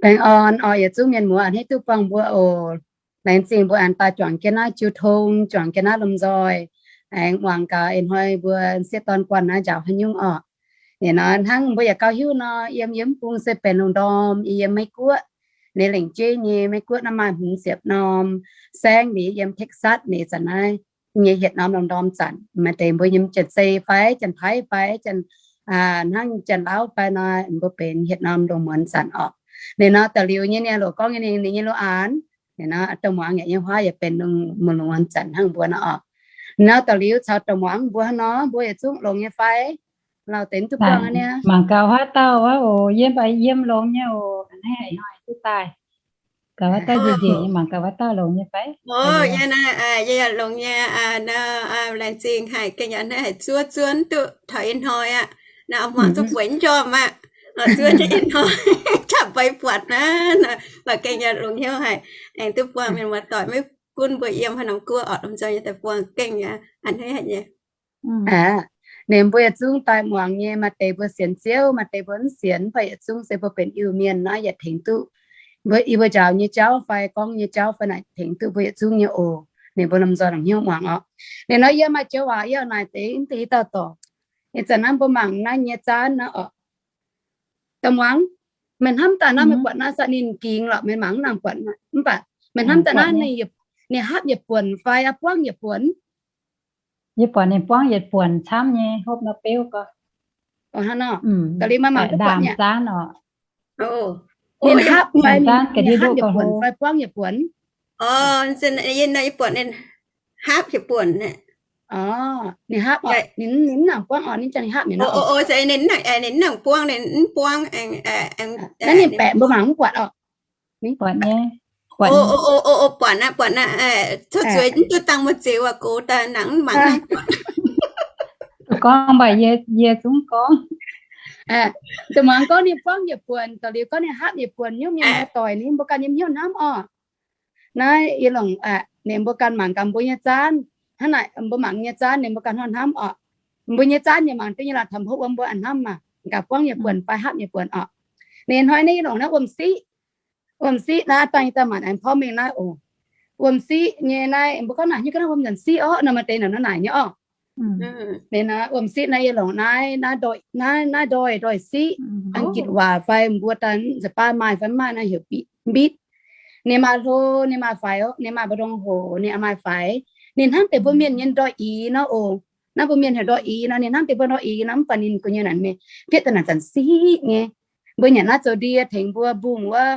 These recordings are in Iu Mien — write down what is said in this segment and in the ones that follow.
Baengh orn oc, yietc zungv mienh muoz a'hneiv duqv buangh mbuo oc. Laengz zingh mbuo aengx daaih juangc jienv naaiv jiu tong, juangc jienv naaiv lomh nzoih, aengx muangx gaax ih hnoi mbuo sieqv dorn guanh naaiv njaaux haaix nyungc oc. Ninh nor hnangv mbuo yaac gauh hiuv nor, yiem yie mv bung se benx lungh ndorm, yie yiem Meiv Guoqv. Ninh lengc jeiv nyei Meiv Guoqv naaiv maaih hmz ziepc norm saengv, liuz yie yiem Texas, ninh zanc naaiv nyei hietc norm lungh ndorm zanc. Maaih deix mbuo yiem Janx-Zei fai Janx-Taiv fai Janx, hnangv Janx-Lauv fai nor, mbuo benx hietc norm lungh muonz zanc oc. Ninh nor da'liuz nyei ninh loz gorngv nyei ninh nyei loz-aanx, ninh nor da'muangx yaac nyei huaav yaac benx lungh muonz zanc hnangv mbuo nor oc. Ninh nor da'liuz caux da'muangx mbuo hnangv nor, mbuo yietc zungv longx nyei fai? Lauh deix duqv buangh aqv niaa. Mangc gaax huaav dauh wuov oc, yiem baac yiem longx nyei oc, a'hneiv hnoi duqv daaih. Gaax huaav dauh njiec njiec nyei, mangc gaax huaav dauh longx nyei fai? Oc, yie naaiv, yie yaac longx nyei. Laengz zingh haic, gengh yaac a'hneiv haic zuov zuov duqv taux ih hnoi aqv. Naaiv muangx zuqc bueix njormh aqv. Zuov nyei ih hnoi qaqv beiv buatc naaiv, mv baac gengh yaac longx hnyouv haic, aengx duqv buangh mienh muoz-doic maiv gunv mbuo yiem haaix norm guoqv orqc, lomh nzoih nyei daaih buangh gengh aqv, a'hneiv haic nyei. Aa, ninh mbuo yietc zungv daaih muangx nyei, maaih deix mbuo sienx Ziouv, maaih deix mbuo mv sienx, mv baac yietc zungv se mbuo benx Iu-Mienh naaiv yaac tengx duqv mbuo, yie mbuo njaaux nyei jauv fai gorngv nyei jauv fai naaic tengx duqv mbuo yietc zungv nyei oc. Ninh mbuo lomh nzoih longc hnyouv muangx orqc. Ninh nor yie maaih joux waac yie oix naaic deix, mv deix i dauh dorc. Ih zanc naaiv mbuo mangc naaiv nyei zaanv naaiv orqc. Da'muangx, meih hnamv daaih naaiv meih buatc naaiv sa ninh gingx lorqc, meih mangc mv nangc buatc, mv baac meih hnamv daaih naaiv ninh, ninh hapv yietc buonc fai buangv yietc buonc? Yie buatc ninh buangv yietc buonc camv nyei, hopv nor beuv gorx. Hnangv nor, da'liuz maaih mangc duqv buatc nyei. Ninh hapv fai ninh hapv yietc buonc fai buangv yietc buonc? Yie buatc ninh hapv yietc buonc. Ninh hapv, ninh mv nangc buangv orqc, ninh ziangh ninh hapv mi'aqv nor. Ninh mv nangc buangv, ninh mv buangv. Naaiv ninh baeqc mbuo mangc mv buatc orqc. Buatc nyei. Buatc aqv, buatc aqv. Cuotv zueiz mv duqv dangh muoz-zeux waac gox daaih nangc mv mangc. Gorngv mv baac yie zungv gorngv. Da'muangx gorngv ninh buangv yietc buonc, da'liuz gorngv ninh hapv yietc buonc, nyungc mienh muoz-doic ninh mbuo ganh nyei hnyouv hnamv orqc. Naaiv yie longc, ninh mbuo ganh mangc gaax mbuo nyei zaanv. Hnangv naaic mbuo mangc nyei zaanv ninh mbuo ganh hnangv hnamv orqc. Mbuo nyei zaanv nyei mangc duqv nyei lorqc, taux mbuo wuom mbuo a'hnamv maah, gaax buangv yietc buonc fai hapv yietc buonc orqc. Ninh hnoi naaiv yie longc naaiv wuom-siqv. Wuom-siqv naaiv dangh yie daaih maanc aengx porv mengh naaiv oc. Wuom-siqv nyei naaiv mbuo gorngv naaic nyei ga'naaiv wuom nzanc siqv orqc nor, maaih deix naaic nor naaic nyei orqc. Wuom-siqv naaiv yie longc naaiv, naaiv ndoih, ndoih siqv, Ang^gitc waac fai mbuo daaih nza'baav maaih fai mv maaih naaiv heuc mbitv. Ninh maaih hlo, ninh maaih faix, ninh maaih mbu'ndongx hoc, ninh maaih faix. Ninh hnangv deix mbuo mienh nyei ndoih ix nor oc. Naaiv mbuo mienh heuc ndoih ix nor, ninh hnangv deix mbuo ndoih ix nor, mv baac ninh gu'nyuoz naaic mienh bietv daaih naaic zanc siqv nyei. Mbuo nyanc naaiv zoux ndie tengx mbuo mbungh wuov,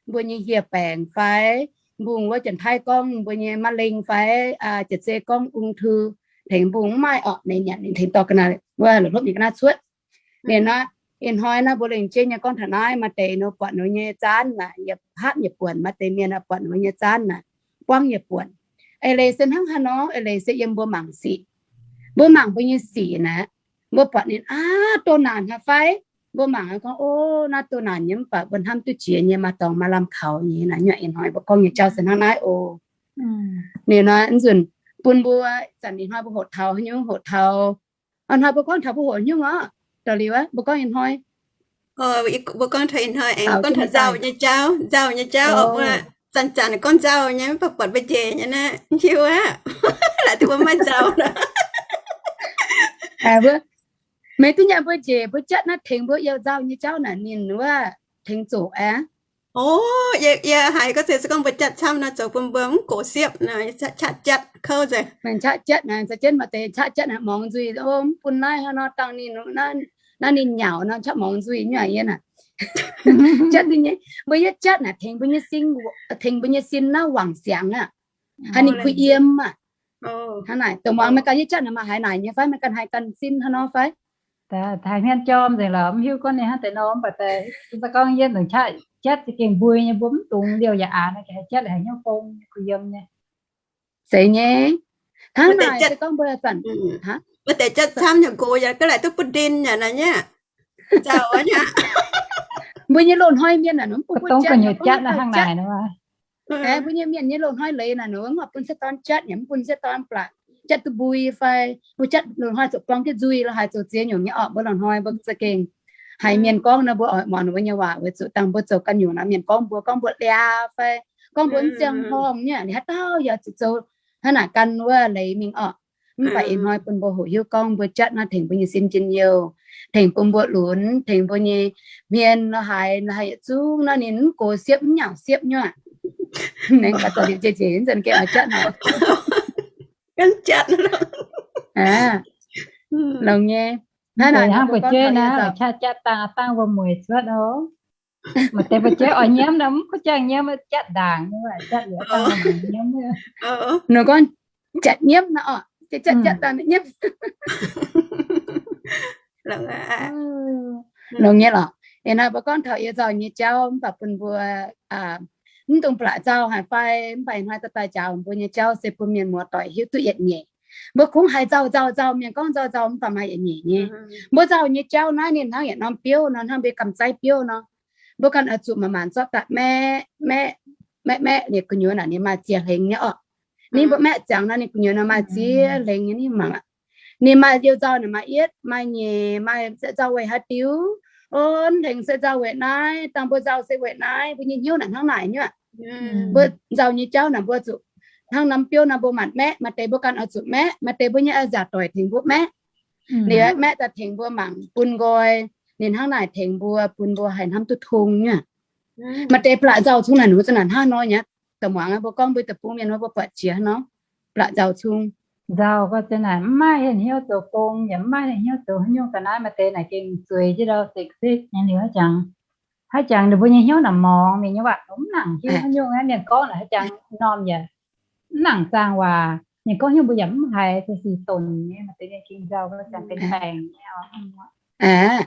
mbuo nyei hieh baengc fai mbungh wuov Janx-Taiv gorngv mbuo nyei มะเร็ง fai Janx-Zei gorngv เบาหวาน tengx mbungh mv maaih orqc, ninh nyanc ninh tengx dorh ga'naaiv wuov la'hlopv ninh ga'naaiv cuotv. Ninh naaiv, ih hnoi naaiv mbuo lengc jeiv nyei gorngv taux naaiv, maaih deix ninh buatc ninh nyei zaanv naaic yietc hapv yietc buonc, maaih deix mienh buatc ninh nyei zaanv naaic buangv yietc buonc. Eix leiz se hnangv haaix nor? Eix leiz se yiem mbuo mangc sic. Mbuo mangc mbuo nyei sic naaic, mbuo buatc ninh aav, doh naanc haic fai? Mbuo mangc gorngv, o, naaiv doh naanc nyei, mv baac mbuo hnamv duqv jiex nyei, maaih dorngx maaih lamh kaux nyei naaic. Nyuoqc ih hnoi mbuo gorngv nyei jauv se hnangv naaiv oc. Ninh naaiv nzunc bun mbuo, zanc ih hnoi mbuo hoqc taux haaix nyungc, hoqc taux, ih hnoi mbuo gorngv taux mbuo hoqc nyungc orqc. Da'liuz mbuo gorngv ih hnoi, mbuo gorngv taux ih hnoi aengx gorngv taux nzauh nyei jauv, nzauh nyei jauv oc. Mbuo zanc-zanc gorngv nzauh nyei, mv baac buatc mbuo njiec nyei naaiv, hiuv aqv, laaix duqv mbuo maiv nzauh nor. Meih duqv nyanc mbuo njiec mbuo jatv naaiv tengx mbuo yiem nzauh nyei jauv naaic ninh wuov tengx zoqc aqv. O, yie haiz gorngv se gorngv mbuo jatv camv nor zoux bun mbuo mv gox siepv nor, qaqv jatv kouv nzengc. Mienh qaqv jatv naaic, za'jienv maaih deix qaqv jatv naaic mungz nzuih, o, mv bun naaiv hnangv nor dangh ninh, naaiv ninh nyauc nor qaqv mungz nzuih nyuoqc yie naaic. Jatv nyei, mbuo yietv jatv naaic tengx mbuo nyei sin, tengx mbuo nyei sin naaiv wangc siangx aqv. Haiz ninh kuh yiem aqv. Hnangv naaic, dongh muangx meih ganh yietv jatv naaic maaih haiz naaic nyei fai? Meih ganh haiz ganh sin hnangv nor fai? Haiz hmien jorm nzengc lorqc, mv hiuv gorngv ninh hnangv deix nor, mv baac daaih gorngv yie nzengc qaqv jatv za'gengh mbui nyei, mbuo mv dungx liouh yaac aanx, haiz jatv haiz hnyouv gong kuh yiem nyei. Zeiz nyei. Hnangv naaic se gorngv mbuo zanc, maaih deix jatv camv nyei gox yaac ga'laaic duqv bun ndin yaac naaic nyei. Nzauh aqv nyei. Mbuo nyei loz-hnoi mienh naaic, mv bun jatv, jatv hnangv naaic. Mbuo nyei mienh nyei loz-hnoi leiz naaic, mv bun sieqv dorn jatv, yaac mv bun sieqv dorn blatc jatv duqv mbui fai mbuo jatv loz-hnoi zuqc buang jienv nzuih lorqc, haaix zoux ziex nyungc nyei orqc. Mbuo loz-hnoi mbuo za'gengh Haiz mienh gorngv nor mbuo oix muangx ninh mbuo nyei waac weic zuqc dangh mbuo zoux ganh nyungc nor mienh gorngv mbuo, gorngv mbuo liaa fai gorngv mbuo mv ziangh horngh nyei, liuz haaix dauh yaac zuqc zoux hnangv naaic gan wuov leiz mingh orqc. Mv baac ih hnoi bun mbuo hoqc hiuv gorngv mbuo jatv naaiv tengx mbuo nyei sin njien-youh, tengx bun mbuo lunx, tengx mbuo nyei hmien nor haaix, haaix yietc zungv nor ninh mv gox siepv mv nyauc siepv nyuoqc. Nengx gaax daaih liuz jiex njiec nzengc gengh oix jatv nor. Longx nyei. Hnangv naaic hnangv mbuo jatv naaiv qaqv jatv dangh aqv, dangh wuom-mueic cuotv oc. Maaih deix mbuo jatv oix nyiemv nor mv kuv jangx nyiemv, jatv ndaangc nyei, jatv liuz dangh wuom-mueic nyiemv. Ninh gorngv jatv nyiemv nor orqc, jatv jatv dangh nyiemv. Longx nyei lorqc. Ih hnoi mbuo gorngv taux yie nzauh nyei jauv mv baac bun mbuo mv dungx blatc nzauh haic fai mv baac ih hnoi daaih daaih njaaux mbuo nyei jauv se bun mienh muoz-doic hiuv duqv yietc nyeic. Mbuo kungx haiz nzauh nzauh nzauh, mienh gorngv nzauh nzauh mv baac maaih yietc nyeic nyei. Mbuo nzauh nyei jauv naaiv ninh hnangv yietc norm biouv nor, hnangv mbuo gamh zaiv biouv nor. Mbuo ganh oix zuqc manc-manc zorqv daaih maeqv maeqv maeqv maeqv ninh gu'nyuoz naaic ninh maaih ziex hlengx nyei orqc. Ninh mbuo maeqv ziangx nor ninh gu'nyuoz nor maaih ziex hlengx nyei, ninh mangc aqv. Ninh maaih youh nzauh naaic maaih yietv maaih nyeic, maaih se nzauh weic haaix diuc, o, hlengx se nzauh weic naaiv, dangh mbuo nzauh se weic naaiv, mbuo nyei hnyouv naaic hnangv naaic nyuoqc. Mbuo nzauh nyei jauv naaic mbuo zuqc hnangv norm biouv nor mbuo manc maeqv, maaih deix mbuo ganh oix zuqc maeqv, maaih deix mbuo nyei a'nziaauc doic tengx mbuo maeqv. Liuz maeqv daaih tengx mbuo mangc bun nqoi, ninh hnangv naaic tengx mbuo bun mbuo haih hnamv duqv tong nyuoqc. Maaih deix blatc nzauh cung naaic ninh mbuo za'naaic hnangv nor nyei. Da'muangx mbuo gorngv mbuo deic-bung mienh mbuo buatc jiex hnangv nor, blatc nzauh cung. Nzauh gorngv za'naaic mv maaih hnyouv zoux gong yaac mv maaih hnyouv zoux haaix nyungc ga'naaiv, maaih deix naaic gengh zueiz jienv ndau sekv-sekv nyei liuz haiz jangx, haiz jangx ninh mbuo nyei hnyouv naaic mungz mingh nyei waac, mv nangc hiuv haaix nyungc aqv. Mienh gorngv naaic haiz jangx normh yaac mv nangc zaangh waac, mienh gorngv hnyouv mbuo yaac mv haiz, se sic donc nyei, maaih deix nyei gengh nzauh gorngv ziangx benx baengc nyei.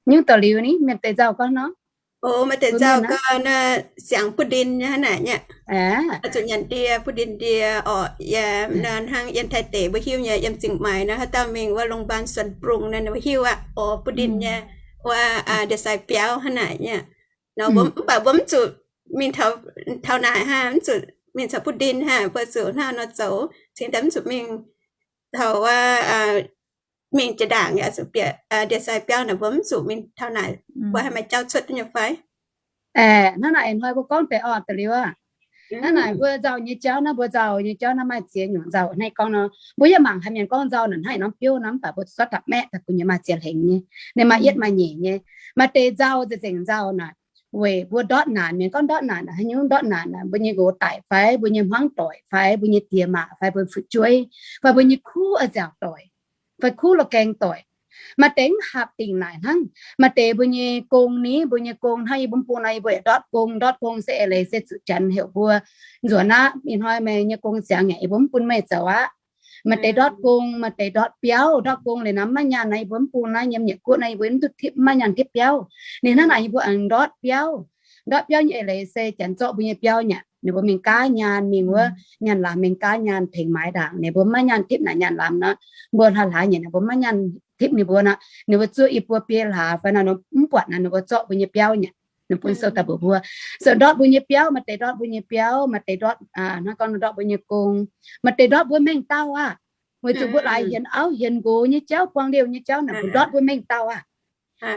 Nyungc da'liuz ni mienh deix nzauh gorngv nor, maaih deix nzauh gorngv siangx buv ndin nyei hnangv naaic nyei. Zuqc nyanc ndie, buv ndin ndie orqc, yaac hnangv yiem Taiv deic mbuo hiuv nyei, yiem Zingh Maix nor haaix dauh mingh wuov โรงพยาบาลสวนปรุง naaic ninh mbuo hiuv aqv, orqc, buv ndin nyei, wuov ndie-sai biauv hnangv naaic nyei. Mv baac mbuo mv zuqc mingh taux naaic hnangv, mv zuqc mingh caux buv ndin hnangv, mbuo zuqc hnangv nor zoux, cingx daaih mv zuqc mingh taux wuov mingh jiex ndaangc yaac zuqc bieqc ndie-sai biauv naaic, mbuo mv zuqc mingh taux naaic, mbuo haih maaih jauv cuotv duqv nyei fai? Hnangv naaic hnoi mbuo gorngv deix orqc da'liuz aqv. Hnangv naaic mbuo nzauh nyei jauv naaiv, mbuo nzauh nyei jauv naaiv maaih ziex nyungc nzauh hnangv gorngv nor, mbuo yaac mangc haiz mienh gorngv nzauh naaic hnangv norm biouv nor, mv baac mbuo zorqv daaih maeqv daaih bun nyei maaih ziex hlengx nyei. Ninh maaih yietv maaih nyeic nyei. Maaih deix nzauh nzengc nzauh naaic weic mbuo ndortv naanc, mienh gorngv ndortv naanc naaic, haaix nyungc ndortv naanc naaic, mbuo nyei nqox daic fai, mbuo nyei hmuangv doic fai, mbuo nyei diex maac fai, mbuo fu'jueiv fai, mbuo nyei kuv a'nziaauc doic fai kuv la'gaeng doic. Maaih deix mv hapv dingc naaic hnangv. Maaih deix mbuo nyei gong ni, mbuo nyei gong hnangv yie mbuo mv bung nor, yie mbuo yaac ndortv gong. Ndortv gong se eix leiz se zuqc Janx heuc mbuo nzuonx aqv. Ih hnoi meih nyei gong ziangx yaac yie mbuo mv bun meih zoux aqv. Maaih deix ndortv gong, maaih deix ndortv biauv. Ndortv gong liuz nor maiv nyaanh nor, yie mbuo mv bung naaiv yiem Yietc Guoqv naaiv yie mbuo mv duqv tipv, maiv nyaanh tipv biauv. Ninh hnangv naaic yie mbuo aengx ndortv biauv. Ndortv biauv nyei eix leiz se Janx zorqv mbuo nyei biauv nyei, ninh mbuo mingh gaav nyaanh, mingh wuov nyaanh lamz mingh gaav nyaanh tengx maaiz ndaangc. Ninh mbuo maiv nyaanh tipv naaic nyaanh lamz nor, mbuo hlaax hlaax nyei ninh mbuo maiv nyaanh tipv ninh mbuo nor, ninh mbuo zuov i buo biei hlaax fai nor, mv buatc naaic ninh mbuo zorqv mbuo nyei biauv nyei. Ninh bun sou daaih mbuox mbuo, sou ndortv mbuo nyei biauv, maaih deix ndortv mbuo nyei biauv, maaih deix ndortv, hnangv gorngv ndortv mbuo nyei gong, maaih deix ndortv mbuo mengh dauh aqv. Weic zuqc mbuo laaix hienx auv hienx nqox nyei jauv, buang liouh nyei jauv naaic mbuo ndortv mbuo mengh dauh aqv.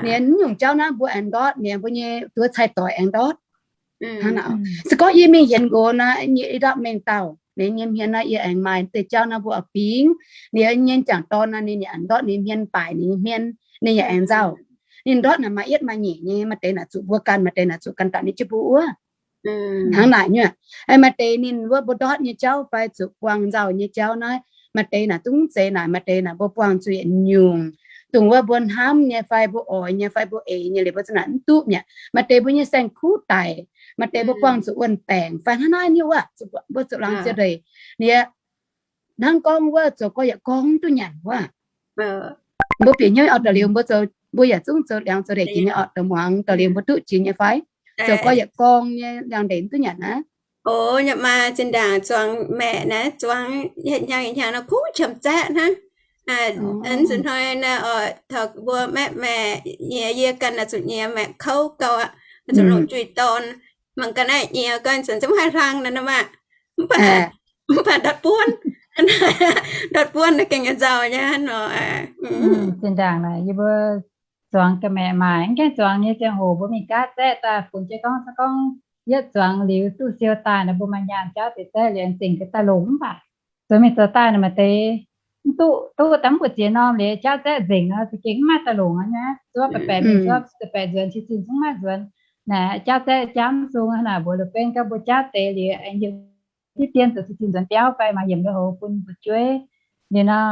Ninh mv nyungc jauv naaiv mbuo aengx ndortv, ninh mbuo nyei duqv cai doic aengx ndortv. Se gorngv yie mingh hienx nqox naaic, yie ndortv mengh dauh, ninh nyei hmien naaic yie aengx maaih deix jauv naaiv mbuo oix bingx. Ninh nyei jangc dorn naaic ninh yaac ndortv ninh hmien, baaic ninh nyei hmien, ninh yaac aengx nzauh. Ninh ndortv naaic maaih yietv maaih nyeic nyei, maaih deix naaic zuqc mbuo ganh, maaih deix naaic zuqc ganh daaih ninh jienv mbuo wuov. Hnangv naaic nyuoqc. Maaih deix ninh wuov mbuo ndortv nyei jauv fai zuqc buangh nzauh nyei jauv naaiv, maaih deix naaic dungv zeiz naaic, maaih deix naaic mbuo buangh zuqc yietc nyungc, dongh wuov mbuo hnamv nyei fai mbuo oix nyei fai mbuo eix nyei liuz mbuo za'naaic mv duqv mi'aqv. Maaih deix mbuo nyei saeng-kuv daic, maaih deix mbuo buangh zuqc wuon baengc fai hnangv naaiv nyei wuov, mbuo zuqc laangz ziouc ndeic. Ninh hnangv gorngv wuov zoux gorx-youz gorng duqv nyanc wuov. Mbuo bieqc hnyouv oix da'liuz mbuo zoux, mbuo yaac zungv zoux liangx zoux ndeic jiex nyei oc, da'muangx da'liuz mbuo duqv jiex nyei fai? Zoux gorx-youz gorng nyei liangx ndeic mv duqv nyanc aqv. O, nyanc maaih zinh ndaangc zuangx maeqc naaiv, zuangx hnyangx hnyangx nor kuv qiemx zaeqv hnangv. Nzunc hnoi naaiv oc, taux mbuo maeqv maeqc nyiex, yie ganh naaic zuqc nyiex maeqc kouv gauh aqv, zuqc longc njuih dorn. Mangc ga'naaiv nyiex ganh zuqc zungv haih hlang naaiv maah. Mv baac, mv baac ndortv buonv, ndortv buonv naaiv gengh nzauh nyei hnangv nor. Zinh ndaangc naaic yie mbuo zuangx ga'maeqc maaic. Mv gaengh zuangx nyei ziangh hoc mbuo mingh jaav zaeqv daaih, funx jienv gorngv se gorngv yietv zuangx liuz duqv siou daaih nor, mbuo maaih nyaanh jauv deix zaeqv liuz aengx zingh ga'daaih longc mv baac zoux mingh zoux daaih nor maaih deix mv duqv, duqv daaih mv buatc ziex norm liuz jauv zaeqv nzengc nor, za'gengh mv maaih daaih longc aqv. Zuov baeqc baeqc mingh zuov, baeqc baeqc nzuonx, qiex zinh zungv maiv nzuonx. Naaic jauv zaeqv jaav mv sung hnangv naaic, mbuox liuz benv gorngv mbuo jaav deix liuz aengx yiem diqv dien zoux qiex zinh nzuonx biauv fai maaih yiemc lui-houx bun fu'jueiv. Liuz nor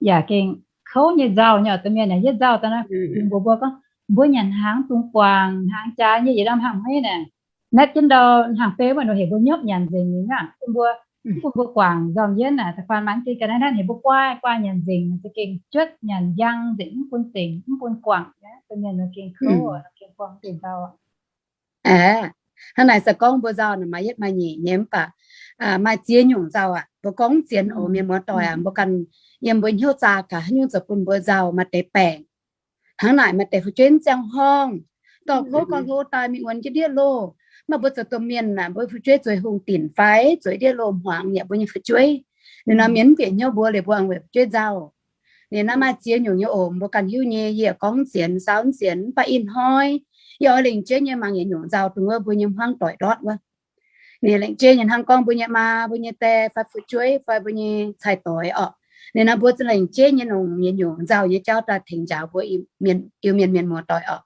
yaac gengh kouv nyei nzauh nyei oc. Domh mienh yaac yietv nzauh daaih nor, mbuox mbuo gorngv mbuo nyanc hnaangx dungx guangc, hnaangx jaax nyei yietc norm hnaangx hmeiv naaic, naetv jienv ndau hnaangx beu maaih nor heuc mbuo nyopv nyanc nzengc nyei aqv. Bun mbuo, bun mbuo guangc nzormc yienv naaic, da'faanh maanc gengh ga'naaiv naetv heuc mbuo guaaih guaaih nyanc nzengc, za'gengh juotv nyanc njang nzengc, mv bun dingc, mv bun guangc aqv. Domh mienh nor gengh kouv, gengh guangc dingc nzauh. Aa, hnangv naaic se gorngv mbuo nzauh naaic maaih yietv maaih nyeic nyei mv baac maaih ziex nyungc nzauh aqv. Mbuo gorngv zien oc mienh muoz-doic aac, mbuo ganh yiem mbuo hnyouv zaah gaax haaix nyungc zoux bun mbuo nzauh maaih deix baengc. Hnangv naaic maaih deix fu'jueiv mv ziangh horngh, dorh kouv gorx hlo daaih mingh wuonx jienv ndiev loh. Mv baac mbuo zoux domh mienh naaic, mbuo fu'jueiv zueiz hungh dinc fai zueiz ndiev loh hmuangx yaac mbuo nyei fu'jueiv. Liuz nor mienh mv bieqc hnyouv mbuo liuz mbuo aengx weic fu'jueiv nzauh. Liuz naaiv maaih ziex nyungc nyei oc, mbuo ganh hiuv nyei, yie gorngv sienx saau sienx mv baac ih hnoi yie oix lengc jeiv nyei mangc yietc nyungc nzauh dongh wuov mbuo nyei hmuangv doic ndortv wuov. Ninh lengc jeiv nyei hnangv gorngv mbuo nyei maa, mbuo nyei die fai fu'jueiv fai mbuo nyei cai-doix orqc. Ninh nor mbuo za'lengc jeiv nyei longc yietc nyungc nzauh nyei jauv daaih tengx njaaux mbuo Iu-Mienh mienh muoz-doic orqc.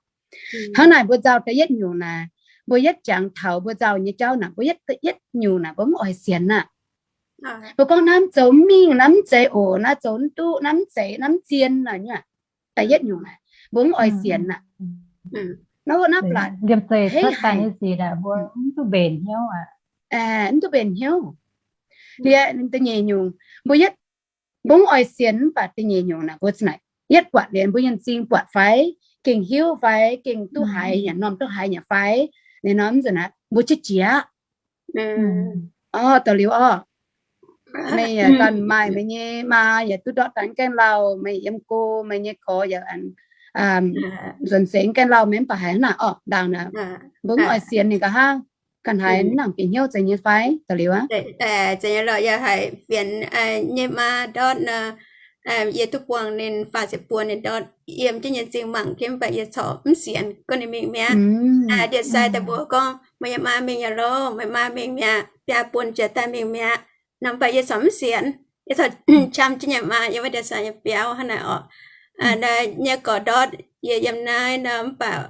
Hnangv naaic mbuo nzauh da'yietv nyungc naaic, mbuo yietv jangx taux mbuo nzauh nyei jauv naaic, mbuo yietv, da'yietv nyungc naaiv mbuo mv oix sienx aqv. Mbuo gorngv naaiv mv zoux mingh, naaiv mv zeiz oc, naaiv zoux mv duqv, naaiv mv zeiz, naaiv mv zien naaic nyei. Da'yietv nyungc naaic mbuo mv oix sienx aqv. Naaiv wuov naaiv blatc liemh zeih cuotv daaih nyei sic naaic mbuo mv duqv mbenc hnyouv aqv. Mv duqv mbenc hnyouv. Liuz da'nyeic nyungc mbuo yietv, mbuo mv oix sienx mv baac da'nyeic nyungc naaic mbuo naaic yietv buatc liuz mbuo nyei m'zing buatc fai, gengh hiuv fai, gengh duqv haiz nyanc norm duqv haiz nyanc fai, liuz nor mv nzunc naaic mbuo qiex jiez. Orv, daux liuz orv, meih yaac ganh maaih meih nyei maa yaac duqv ndortv daaih gaengh lauh, meih yiem go meih nyei gorx yaac nzuonx seix gaengh lauh, meih mv baac haiz hnangv naaic orv, ndaangc naaic mbuo mv oix sienx ninh nqa'haav, ganh haiz nangc bieqc hnyouv zeiz nyei fai daux liuz aqv. Zeiz nyei lorqc, yie haiz fienx nyei maa ndortv nor, yie duqv buangh ninh faah ziepc buo ninh ndortv yiem jienv nyei m'zing mangc jienv, mv baac yie corc mv sienx gorngv ninh mingh mi'aqv. Ndie-sai daaih mbuox gorngv, meih nyei maa mingh yaac lorqc, meih maa mingh mi'aqv, biaa buonc jiex daaih mingh mi'aqv. Nor mv baac yie corc mv sienx, yie corc qam jienv nyei maa yiem wuov ndie-sai nyei biauv hnangv naaic orqc. Nyei gorx ndortv yie yiem naaiv nor mv baac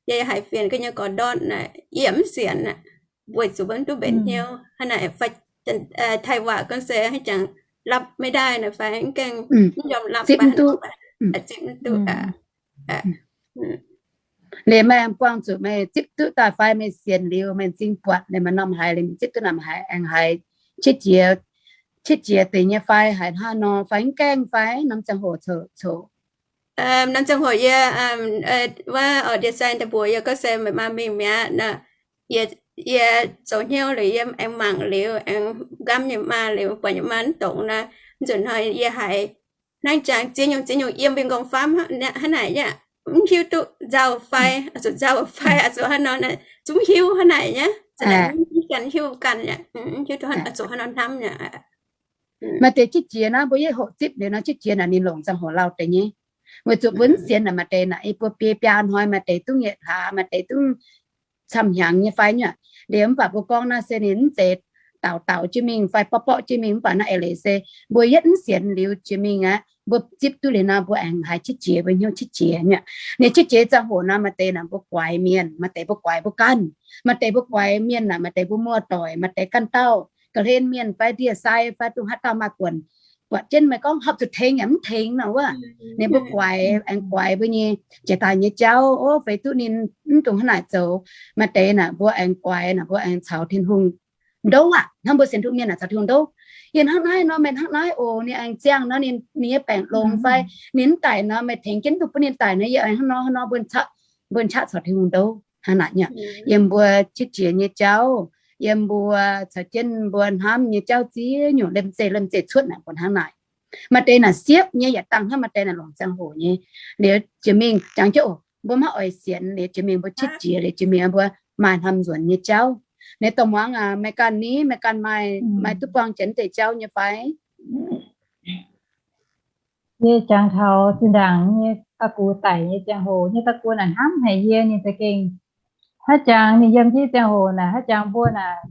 yie haiz fienx gorngv nyei gorx ndortv naaic yie mv sienx aqv, weic zuqc mbuo mv duqv mbenc hnyouv hnangv naaic fai, taaih waac gorngv se haaix jangx รับไม่ได้ naaic fai mv gaengh mv yiem รับ zipv mv duqv, zipv mv duqv. Liuz meih buangh zuqc meih zipv duqv daaih fai meih sienx liuz meih m'zing buatc liuz maaih norm haiz liuz meih zipv duqv naaic haiz aengx haiz qiex jiez, qiex jiez deix nyei fai haiz hnangv nor fai mv gaengh fai norm ziangh hoc coc? Norm ziangh hoc yie wuov ndie-sai daaih mbuox yie gorngv se meih maa mingh mi'aqv, yie zoux hnyouv liuz yie aengx mangc liuz aengx nqamv nyei maa liuz buatc nyei maa mv dongz nor, nzunc hnoi yie haiz hnangv jangx ziex nyungc ziex nyungc yiem mbuo nyei nqorngv-famv hnangv naaic yaac mv hiuv duqv nzauh fai, zuqc nzauh fai, zuqc hnangv nor, zungv hiuv hnangv naaic nyei, mv hiuv ganh, mv hiuv duqv zuqc hnangv nor hnamv nyei. Maaih deix qiex jiez naaiv mbuo yietv hoqc zipv liuz nor qiex jiez naaic ninh longc ziangh hoc lauh deix nyei. Weic zuqc mbuo mv sienx naaic maaih deix naaic, yie mbuo biei biaa hnoi maaih deix duqv nyei hlaax, maaih deix duqv camv hnyangx nyei fai nyei. Liuz mv baac mbuo gorngv naaiv se ninh mv zeiz daaux daaux jienv mingh fai borqv borqv jienv mingh, mv baac naaiv eix leiz se mbuo yietv mv sienx liuz jiex mingh aqv, mbuo zipv duqv liuz nor mbuo aengx haiz qiex jiez, mbuo hnyouv qiex jiez nyei. Ninh qiex jiez ziangh hoc nor maaih deix naaic mbuo guaix mienh, maaih deix mbuo guaix mbuo ganh, maaih deix mbuo guaix mienh naaic, maaih deix mbuo muoz-doic, maaih deix ganh dauh ga'hlen mienh fai ndie-sai fai dongh haaix dauh maaih guonc, buatc jienv meih gorngv horpc zuqc tengx yaac mv tengx nor wuov. Ninh mbuo guaix, aengx guaix mbuo nyei jiex daaih nyei jauv, o, feix duqv ninh mv dungx hnangv naaic zoux. Maaih deix naaic mbuo aengx guaix naaic mbuo aengx caux Tin-Hungh ndouv aqv. Hnangv mbuo sienx Tin-Hungh mienh naaic caux Tin-Hungh ndouv. Yie hnangv naaiv nor, meih hnangv naaiv oc, ninh aengx ziangh nor, ninh, ninh nyei baengc longx fai ninh mv daic nor, meih tengx jienv duqv bun ninh daic nor, yie aengx hnangv nor hnangv nor, mbuo qaqv caux Tin-Hungh ndouv hnangv naaic nyei. Yiem mbuo qiex jiez nyei jauv, yiem mbuo caux jienv mbuo hnamv nyei jauv ziex nyungc lemh zeih lemh zeih cuotv naaic mbuo hnangv naaic. Maaih deix naaic siepv nyei yaac dangh hnangv maaih deix naaic longc ziangh hoc nyei. Liuz jiex mingh jangx jienv oc, mbuo maiv oix sienx, liuz jiex mingh mbuo qiex jiez, liuz jiex mingh mbuo maaih hnamv nzuonx nyei jauv. Ninh dongh muangx aac, meih ganh ni, meih ganh maaih, maaih duqv buangh jienv deix jauv nyei fai? Yie jangx taux zinh ndaangc nyei da'gux daic nyei ziangh hoc, nyei da'gux naaic hnamv haic yie, ninh za'gengh haiz jangx ninh yiem jienv ziangh hoc naaic, haiz jangx mbuo naaic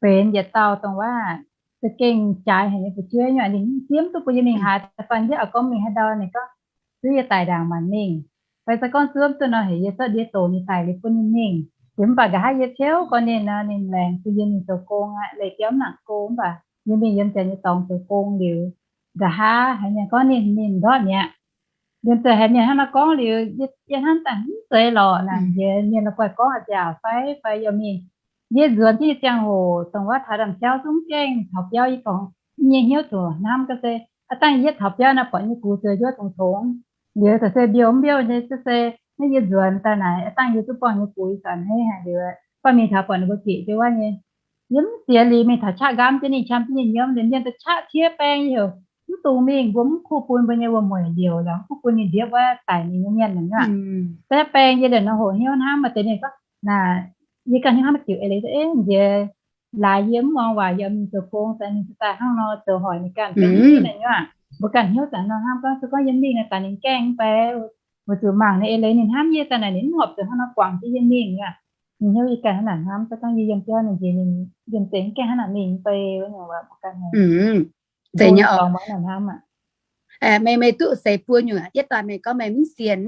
benx yietc dauh dongh waac za'gengh jaaix haic nyei fu'jueiv nyei, ninh mv siemv duqv bun yie mingh haaix. Da'faanh yie oix gorngv mingh haaix ndau, ninh gorngv zuov yie daic ndaangc maanc mingh. Fai se gorngv zuov duqv nor heuc yie zorqv ndie doqc ninh daic liuz bun ninh mingh. Yie mv baac nqa'haav yie ciouv gorngv ninh nor, ninh laengz bun yie mingh zoux gong aqv, leih biauv mv nangc go, mv baac yie mingh yiem ziouc nyei dorngx zoux gong liuz, nqa'haav haiz mienh gorngv ninh, ninh ndortv mi'aqv. Yiem ziouc haiz mienh hnangv naaiv gorngv liuz, yie hnamv daaih mv zeiz lorqc naaic, njiec mienh la'guaih gorngv a'nziaauc fai, fai yaac mingh. Yie nzuonx jienv nyei ziangh hoc dongh waac taux ndaamv-jauv zungv gaengh taux biauv, yie gorngv nyei hnyouv zuqc hnamv ga'sie, aav dangh yie yietv taux biauv naaiv buatc nyei gux zueiz njuov tongx-tongx, liuz daaih se mbiouh mv mbiouh nyei se, naaiv yie nzuonx daaih naaic, aav dangh yie duqv buangh nyei gux, ih zanc hneiv haic liuz, baac mingh taux buatc ninh mbuo bieqc jienv wuov nyei. Yie mv ziex liuz mingh taux qaqv nqaamv jienv ninh, qam jienv ninh nyiemv, liuz mienh daaih qaqv tiev baeng, yie heuc mv dungx mingh, mbuo mv kuv bun mbuo nyei wuom-mueic liouc, yaac mv kuv bun ninh ndiev wuov daic ninh nyei mienh naaic nyuoqc. Baeqv baeng yie liemh nor hoqc hnyouv hnamv maaih deix mienh gorngv, naaic, yie ganh hnyouv hnamv maiv diuc eix leiz, eix, njiec laaix yie mv muangx waac, yie mingh zoux gong, daaih ninh daaih hnangv nor zoux hoic ninh ganh, naaic nyuoqc. Mbuo ganh hnyouv zanc nor hnamv gorngv, se gorngv yie mingh naaic daaih ninh gaengh mv bei, weic zuqc mangc ninh eix leiz ninh hnamv yie daaih naaic ninh mv horpc zuqc hnangv nor guangc jienv yie mingh aqv. Ninh hnyouv yie ganh hnangv naaic hnamv, se gorngv yie yiem biauv ninh njiec ninh yiem deix mv gaengh hnangv naaic mingh bei wuov nyungc, mbuo ganh zeiz nyei oc. Meih, meih duqv seix buo nyungc, yietv daaih meih gorngv meih mv sienx,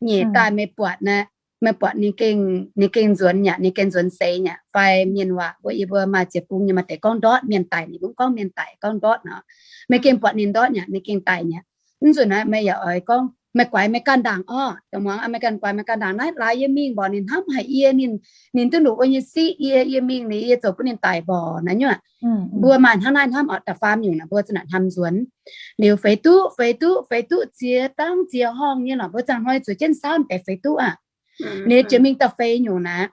nyeic daaih meih buatc naaic, meih buatc ninh gengh, ninh gengh nzuonx yaac, ninh gengh nzuonx seix yaac, fai mienh waac mbuo, yie mbuo maaih ziex bung nyei, maaih deix gorngv ndortv mienh daic, ninh mbuo gorngv mienh daic gorngv ndortv nor, meih gengh buatc ninh ndortv yaac, ninh gengh daic yaac. Mv nzunc naaiv meih yaac oix gorngv meih guaix meih ganh ndaangc orqc, dongh muangx meih ganh guaix meih ganh ndaangc naaiv, laaix yie mingh mborqc ninh hnamv haic yie, ninh, ninh duqv nduqc wuov nyei siqv yie, yie mingh liuz yie zoux bun ninh daic mborqc naaiv nyuoqc. Mbuo maaih hnangv naaiv hnamv orqc, da'faam nyungc naaic mbuo za'naaic hnamv nzuonx. Liuz feix duqv, feix duqv, feix duqv ziex dangv ziex horngh nyei lorqc, mbuo ziangh hnoi zueiz jienv saauv deix feix duqv aqv. Liuz jiex mingh da'feix nyungc naaic,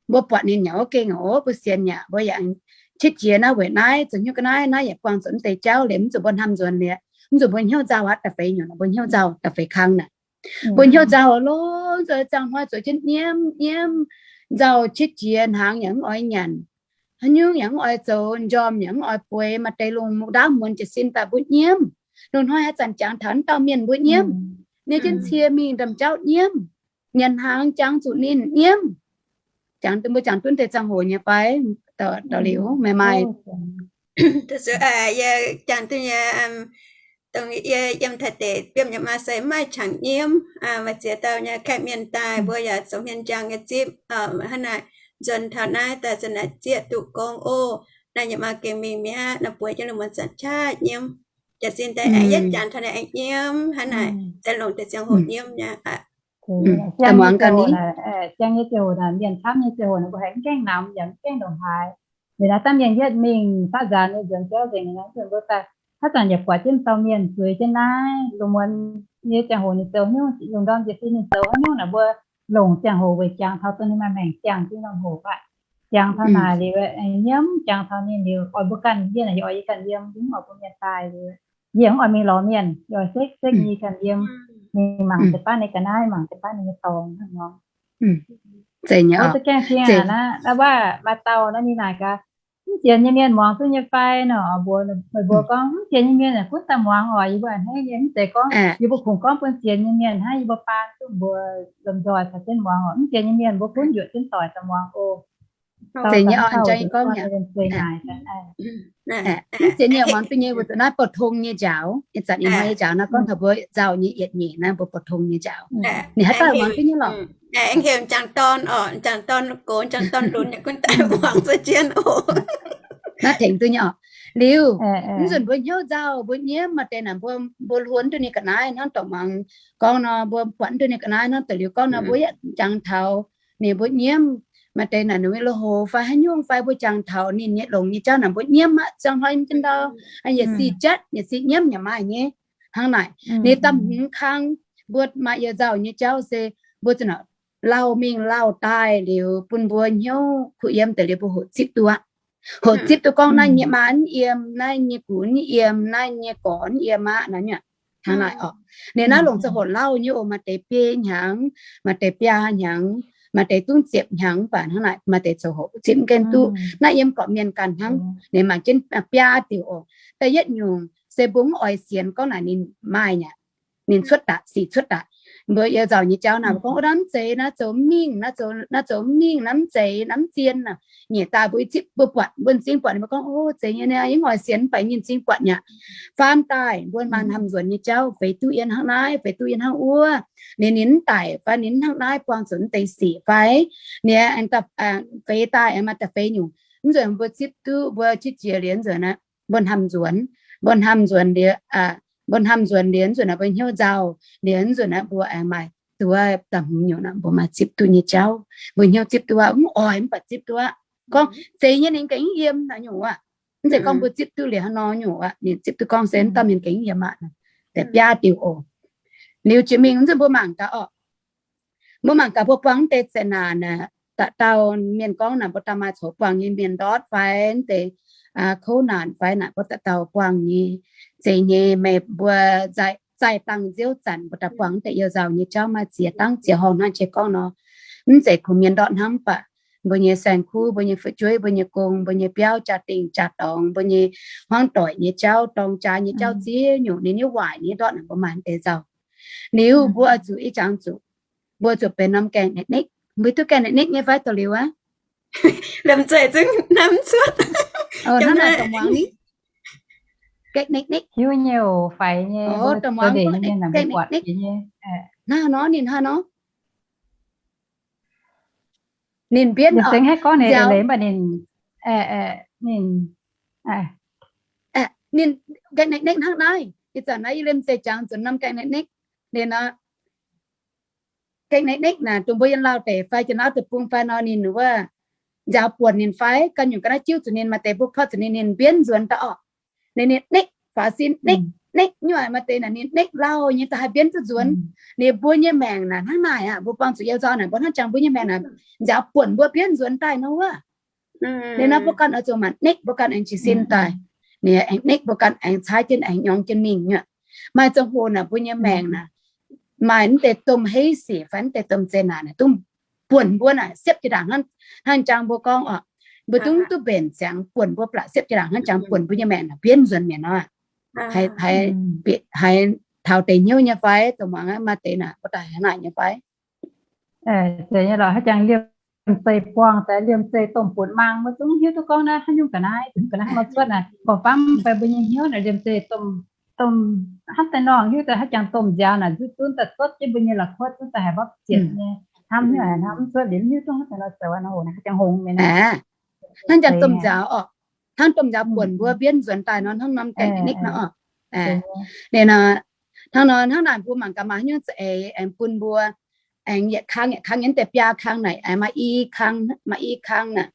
mbuo buatc ninh yaac wuov gengh oc, mbuo sienx yaac, mbuo yaac qiex jiez naaiv weic naaiv zoux hnyouv ga'naaiv naaiv yaac buangh zuqc mv deix jauv liuz, mv zuqc mbuo hnamv nzuonx liuz, mv zuqc mbuo hnyouv nzauh aqv. Da'feix nyungc naaic mbuo hnyouv nzauh, da'feix kang naaic, mbuo hnyouv nzauh longx, zoux ziangh hnoi zueiz jienv nyiemv nyiemv, nzauh qiex jiez, hnaangx yaac mv oix nyanc, haaix nyungc yaac mv oix zoux, njormh yaac mv oix bueix, maaih deix lungh ndaauv muonz jiez sin daaih mbuo nyiemv. Lungh hnoi haaix zanc jangx taux naaiv dauh mienh mbuo nyiemv, nie jienv cie mingh ndaamv-jauv nyiemv, nyanc hnaangx jangx zuqc ninh nyiemv. Jangx, mbuo jangx duqv deix ziangh hoc nyei fai? Daux liuz meih maaih jangx duqv nyei, dongh yie yiem Taiv deic-bung yaac maaih se maaih qangx nyiemv, maaih ziex dauh nyei kaeqv mienh daaih, mbuo yaac zoux hmien njang nyei zipv hnangv naaic. Nzuonx taux naaiv daaih za'naaic zieqv duqv gong oc. Naaiv yaac maaih gengh mingh mi'aqv, naaiv bueix jienv lungh muonz zanc qaqv nyiemv. Jiez sin daaih aengx yietv jangx taux naaiv aengx nyiemv hnangv naaic, za'gengh longc deix ziangh hoc nyiemv nyei. Ziangh nyei ziangh hoc naaic, mienh camv nyei ziangh hoc naaic, mbuo haiz mv gaengh namx yaac mv gaengh ndongc haaix. Liuz naaiv dangh mienh yietv mingh faatv nzaanx nyei nzuonx jauv nzengc naaiv, mbuo daaih haaix zanc yaac buatc jienv dauh mienh zueiz jienv naaiv lungh muonz nyei ziangh hoc ninh zoux haaix nyungc, lungh ndorm jiez sin ninh zoux haaix nyungc naaic, mbuo longc ziangh hoc weic jangx taux dongh ninh maaih maengc ziangh jienv norm hoc aqv. Jangx taux naaic liuz, nyiemv jangx taux ninh liuz, oix mbuo ganh yiem, yie oix yie ganh yiem, mv oix bun mienh daaih liuz, yie mv oix mingh lorz mienh, yie oix sekv sekv nyei ganh yiem, mingh mangc deix baav ninh ga'naaiv, mangc deix baav ninh nyei dorngx hnangv nor. Zeiz nyei oc. Za'gengh cing aqv naaiv, naaiv waac maaih dauh naaiv ninh naaic gaax, mv sienx nyei mienh muangx duqv nyei fai nor, mbuox meih mbuo gorngv, mv sienx nyei mienh gunv daaih muangx oc. Yie mbuo a'hneiv nyei, mv zeiz gorngv yie mbuo kungx gorngv bun sienx nyei mienh hnangv, yie mbuo baan duqv mbuo lomh nzoih caux jienv muangx oc. Mv sienx nyei mienh mbuo gunv yuoqc jienv doic daaih muangx oc. Mv sienx nyei muangx duqv nyei, weic zuqc naaiv bou tong nyei njaaux, ih zanc ih hnoi nyei njaaux naaiv gorngv taux mbuo nzauh nyei yietc nyeic naaiv, mbuo bou tong nyei njaaux. Ninh haaix dauh muangx duqv nyei lorqc. Aengx heuc jangx dorn oc, jangx dorn gox, jangx dorn lunx yaac gunv daaih muangx za'jienv oc. Naaiv tengx duqv nyei oc. Liuz, mv nzunc mbuo hnyouv nzauh, mbuo nyiemv, maaih deix naaic mbuo, mbuo hluo duqv ninh ga'naaiv hnangv dorc muangx gorngv nor, mbuo buatc duqv ninh ga'naaiv hnangv daaih liuz gorngv nor, mbuo yietv jangx taux ninh, mbuo nyiemv. Maaih deix naaic ninh wuov lui-houx fai haaix nyungc fai mbuo jangx taux ninh nyei longx nyei jauv naaic mbuo nyiemv aqv. Ziangh hnoi mv jien ndau, yietc sic jatv, yietc sic nyiemv yaac maaih nyei. Hnangv naaic, ninh daaih hmz kang, mbuo maaih yietc nzauh nyei jauv se mbuo za'gengh lauh mingh lauh daaih liuz bun mbuo hnyouv kuh yiem daaih liuz mbuo hoqc zipv duqv aqv. Hoqc zipv duqv gorngv naaiv nyei maa mv yiem, naaiv nyei gux mv yiem, naaiv nyei gorx mv yiem aqv naaic. Hnangv naaic oc. Ninh naaiv longc zoux hoqc lauh nyei oc. Maaih deix biei hnyangx, maaih deix biaa hnyangx, maaih deix dungv ziepc hnyangx mv baac hnangv naaic, maaih deix zoux hoqc zipv mv gaengh duqv. Naaiv yiem gorqv-mienh ganh hnangv. Ninh mangc jienv biaa diuc oc. Da'yietv nyungc se mbuo mv oix sienx gorngv naaic ninh maaih aqv, ninh cuotv daaih, sic cuotv daaih. Mbuo yie nzauh nyei jauv naaic, mbuo gorngv, O, naaiv mv zeiz, naaiv zoux mv mingh, naaiv zoux, naaiv zoux mv mingh, naaiv mv zeiz, naaiv mv zien naaic. Nyiec daaih mbuo zipv, mbuo buatc, mbuo m'zing buatc, mbuo gorngv, O, zeiz nyei, yie mv oix sienx, mv baac ninh m'zing buatc nyei aqv. Faam daaih mbuo maaih hnamv nzuonx nyei jauv, feix duqv yie hnangv naaiv, feix duqv yie hnangv wuov. Ninh, ninh mv daic fai ninh hnangv naaiv buangh zuqc mv deix sic fai, ninh aengx feix daaih aengx maaih da'feix nyungc. Mv nzunc mbuo zipv duqv, mbuo qiex jiez liuz nzunc naaic, mbuo hnamv nzuonx, mbuo hnamv nzuonx liuz, mbuo hnamv nzuonx liuz nzunc naaic, mbuo hnyouv nzauh liuz nzunc naaic, mbuo aengx maaih duqv da'hmz nyungc naaic, mbuo maaih zipv duqv nyei jauv. Mbuo hnyouv zipv duqv aqv, mv oix mv baac zipv duqv aqv. Gorngv zeiz nyei ninh gengh mv yiem naaic nyungc aqv. Mv zeiz gorngv mbuo zipv duqv liuz hnangv nor nyungc aqv, ninh zipv duqv gorngv se mv dauh mienh gengh mv yiem aqv. Da'biaa diuc oc. Liuz jiex mingh nzunc mbuo mangc gaax orqc. Mbuo mangc gaax mbuo buangh mv deix zeqc naanc naaic, dauh dauh mienh gorngv naaic, mbuo daaih maaih coux buangh nyei mienh ndortv fai mv deix kouv naanc fai naaic, mbuo dauh dauh buangh nyei. Zeiz nyei meih mbuo zaih dangh nziouv zanc mbuo daaih buangh mv deix youh nzauh nyei jauv maaih ziex dangh ziex horngh hnangv jiex gorngv nor. Mv zeiz kungx mienh ndortv hnangv, mv baac mbuo nyei saeng-kuv, mbuo nyei fu'jueiv, mbuo nyei gong, mbuo nyei biauv, jaa-dingh, jaa-dorngx, mbuo nyei hmuangv doic nyei jauv, dorng jaa nyei jauv, ziex nyungc ninh nyei waaic ninh ndortv naaic mbuo maaih mv deix nzauh. Liuz mbuo oix zuqc ih jangx zuqc, mbuo zuqc benx norm gaengh nikv-nikv. Mbuo duqv gaengh nikv-nikv nyei fai douz-liuz aqv? Liemh zeih zungv hnamv cuotv. Hnangv naaic dongh muangx ni. Gaengh nikv-nikv. Hiuv nyei oc, faix nyei. Dongh muangx gaengh nikv-nikv. Hnangv nor ninh hnangv nor. Ninh mbienv oc. Ninh, ninh gaengh nikv-nikv hnangv naaiv. Ih zanc naaiv yie liemh zeih jangx zuqc norm gaengh nikv-nikv. Ninh nor, gaengh nikv-nikv naaic, dongh mbuo yiem Lauv deic fai Janx-Lauv deic-bung fai nor, ninh wuov nziaaux buonc ninh fai, ganh nyungc ga'naaiv jiuv zuqc ninh, maaih deix mbuo korv zuqc ninh, ninh mbienv nzuonx daaih orqc. Ninh, ninh nikv faaux sin, nikv, nikv nyuoqc, maaih deix naaic ninh nikv lauh nyei daaih haih mbienv duqv nzuonx. Ninh mbuo nyei maengc naaic hnangv naaic aqv, mbuo buangh zuqc youh nzauh naaic, mbuo hnangv jangx mbuo nyei maengc naaic, nziaaux buonc mbuo mbienv nzuonx daaih nor wuov. Ninh nor mbuo ganh oix zuqc mangc nikv, mbuo ganh aengx jiez sin daaih. Ninh aengx nikv, mbuo ganh aengx caaiv jienv, aengx nyorng jienv mingh nyuoqc. Maaih ziangh hoc naaic mbuo nyei maengc naaic, maaih mv deix domh heiv sic fai mv deix domh zeqc naanc naaic, dungx buonc mbuo naaic siepv jiex ndaangc, hnangv jangx mbuo gorngv oc, mbuo dungx duqv mbenc ziangx buonc mbuo blatc siepv jiex ndaangc hnangv jangx buonc mbuo nyei maengc naaic mbienv nzuonx mi'aqv nor. Haiz taux deix hnyouv nyei fai, dongh muangx maaih deix naaic mbuo daaih hnangv naaic nyei fai? Zeiz nyei lorqc, haaix jangx liemh zeih buangh daaih, liemh zeih domh buonc maang, mbuo zungv hiuv duqv gorngv naaiv haaix nyungc ga'naaiv, ga'naaiv nor cuotv naaic, gorngv famv fai mbuo nyei hnyouv naaic liemh zeih domh, domh hnamv daaih nor hiuv daaih haaix jangx domh nziaaux naaic zunv zunv daaih cuotv jienv mbuo nyei la'kuotv zunv daaih haaix mbopv ziepc nyei, hnamv haaix hnamv cuotv liuz mv hiuv duqv hnangv daaih nor zoux aqv nor, haaix jangx hngongx mi'aqv. Hnangv jangx domh nziaaux orqc, hnangv domh nziaaux buonc mbuo mbienv nzuonx daaih nor, hnangv norm gaengh nikv nor orqc. Ninh nor, hnangv nor hnangv naaic mbuo mangc gaax maaih haaix nyungc za'eix aengx bun mbuo aengx yietc kang, yietc kang nyei deix biaa kang naaic, aengx maaih i kang, maaih i kang naaic.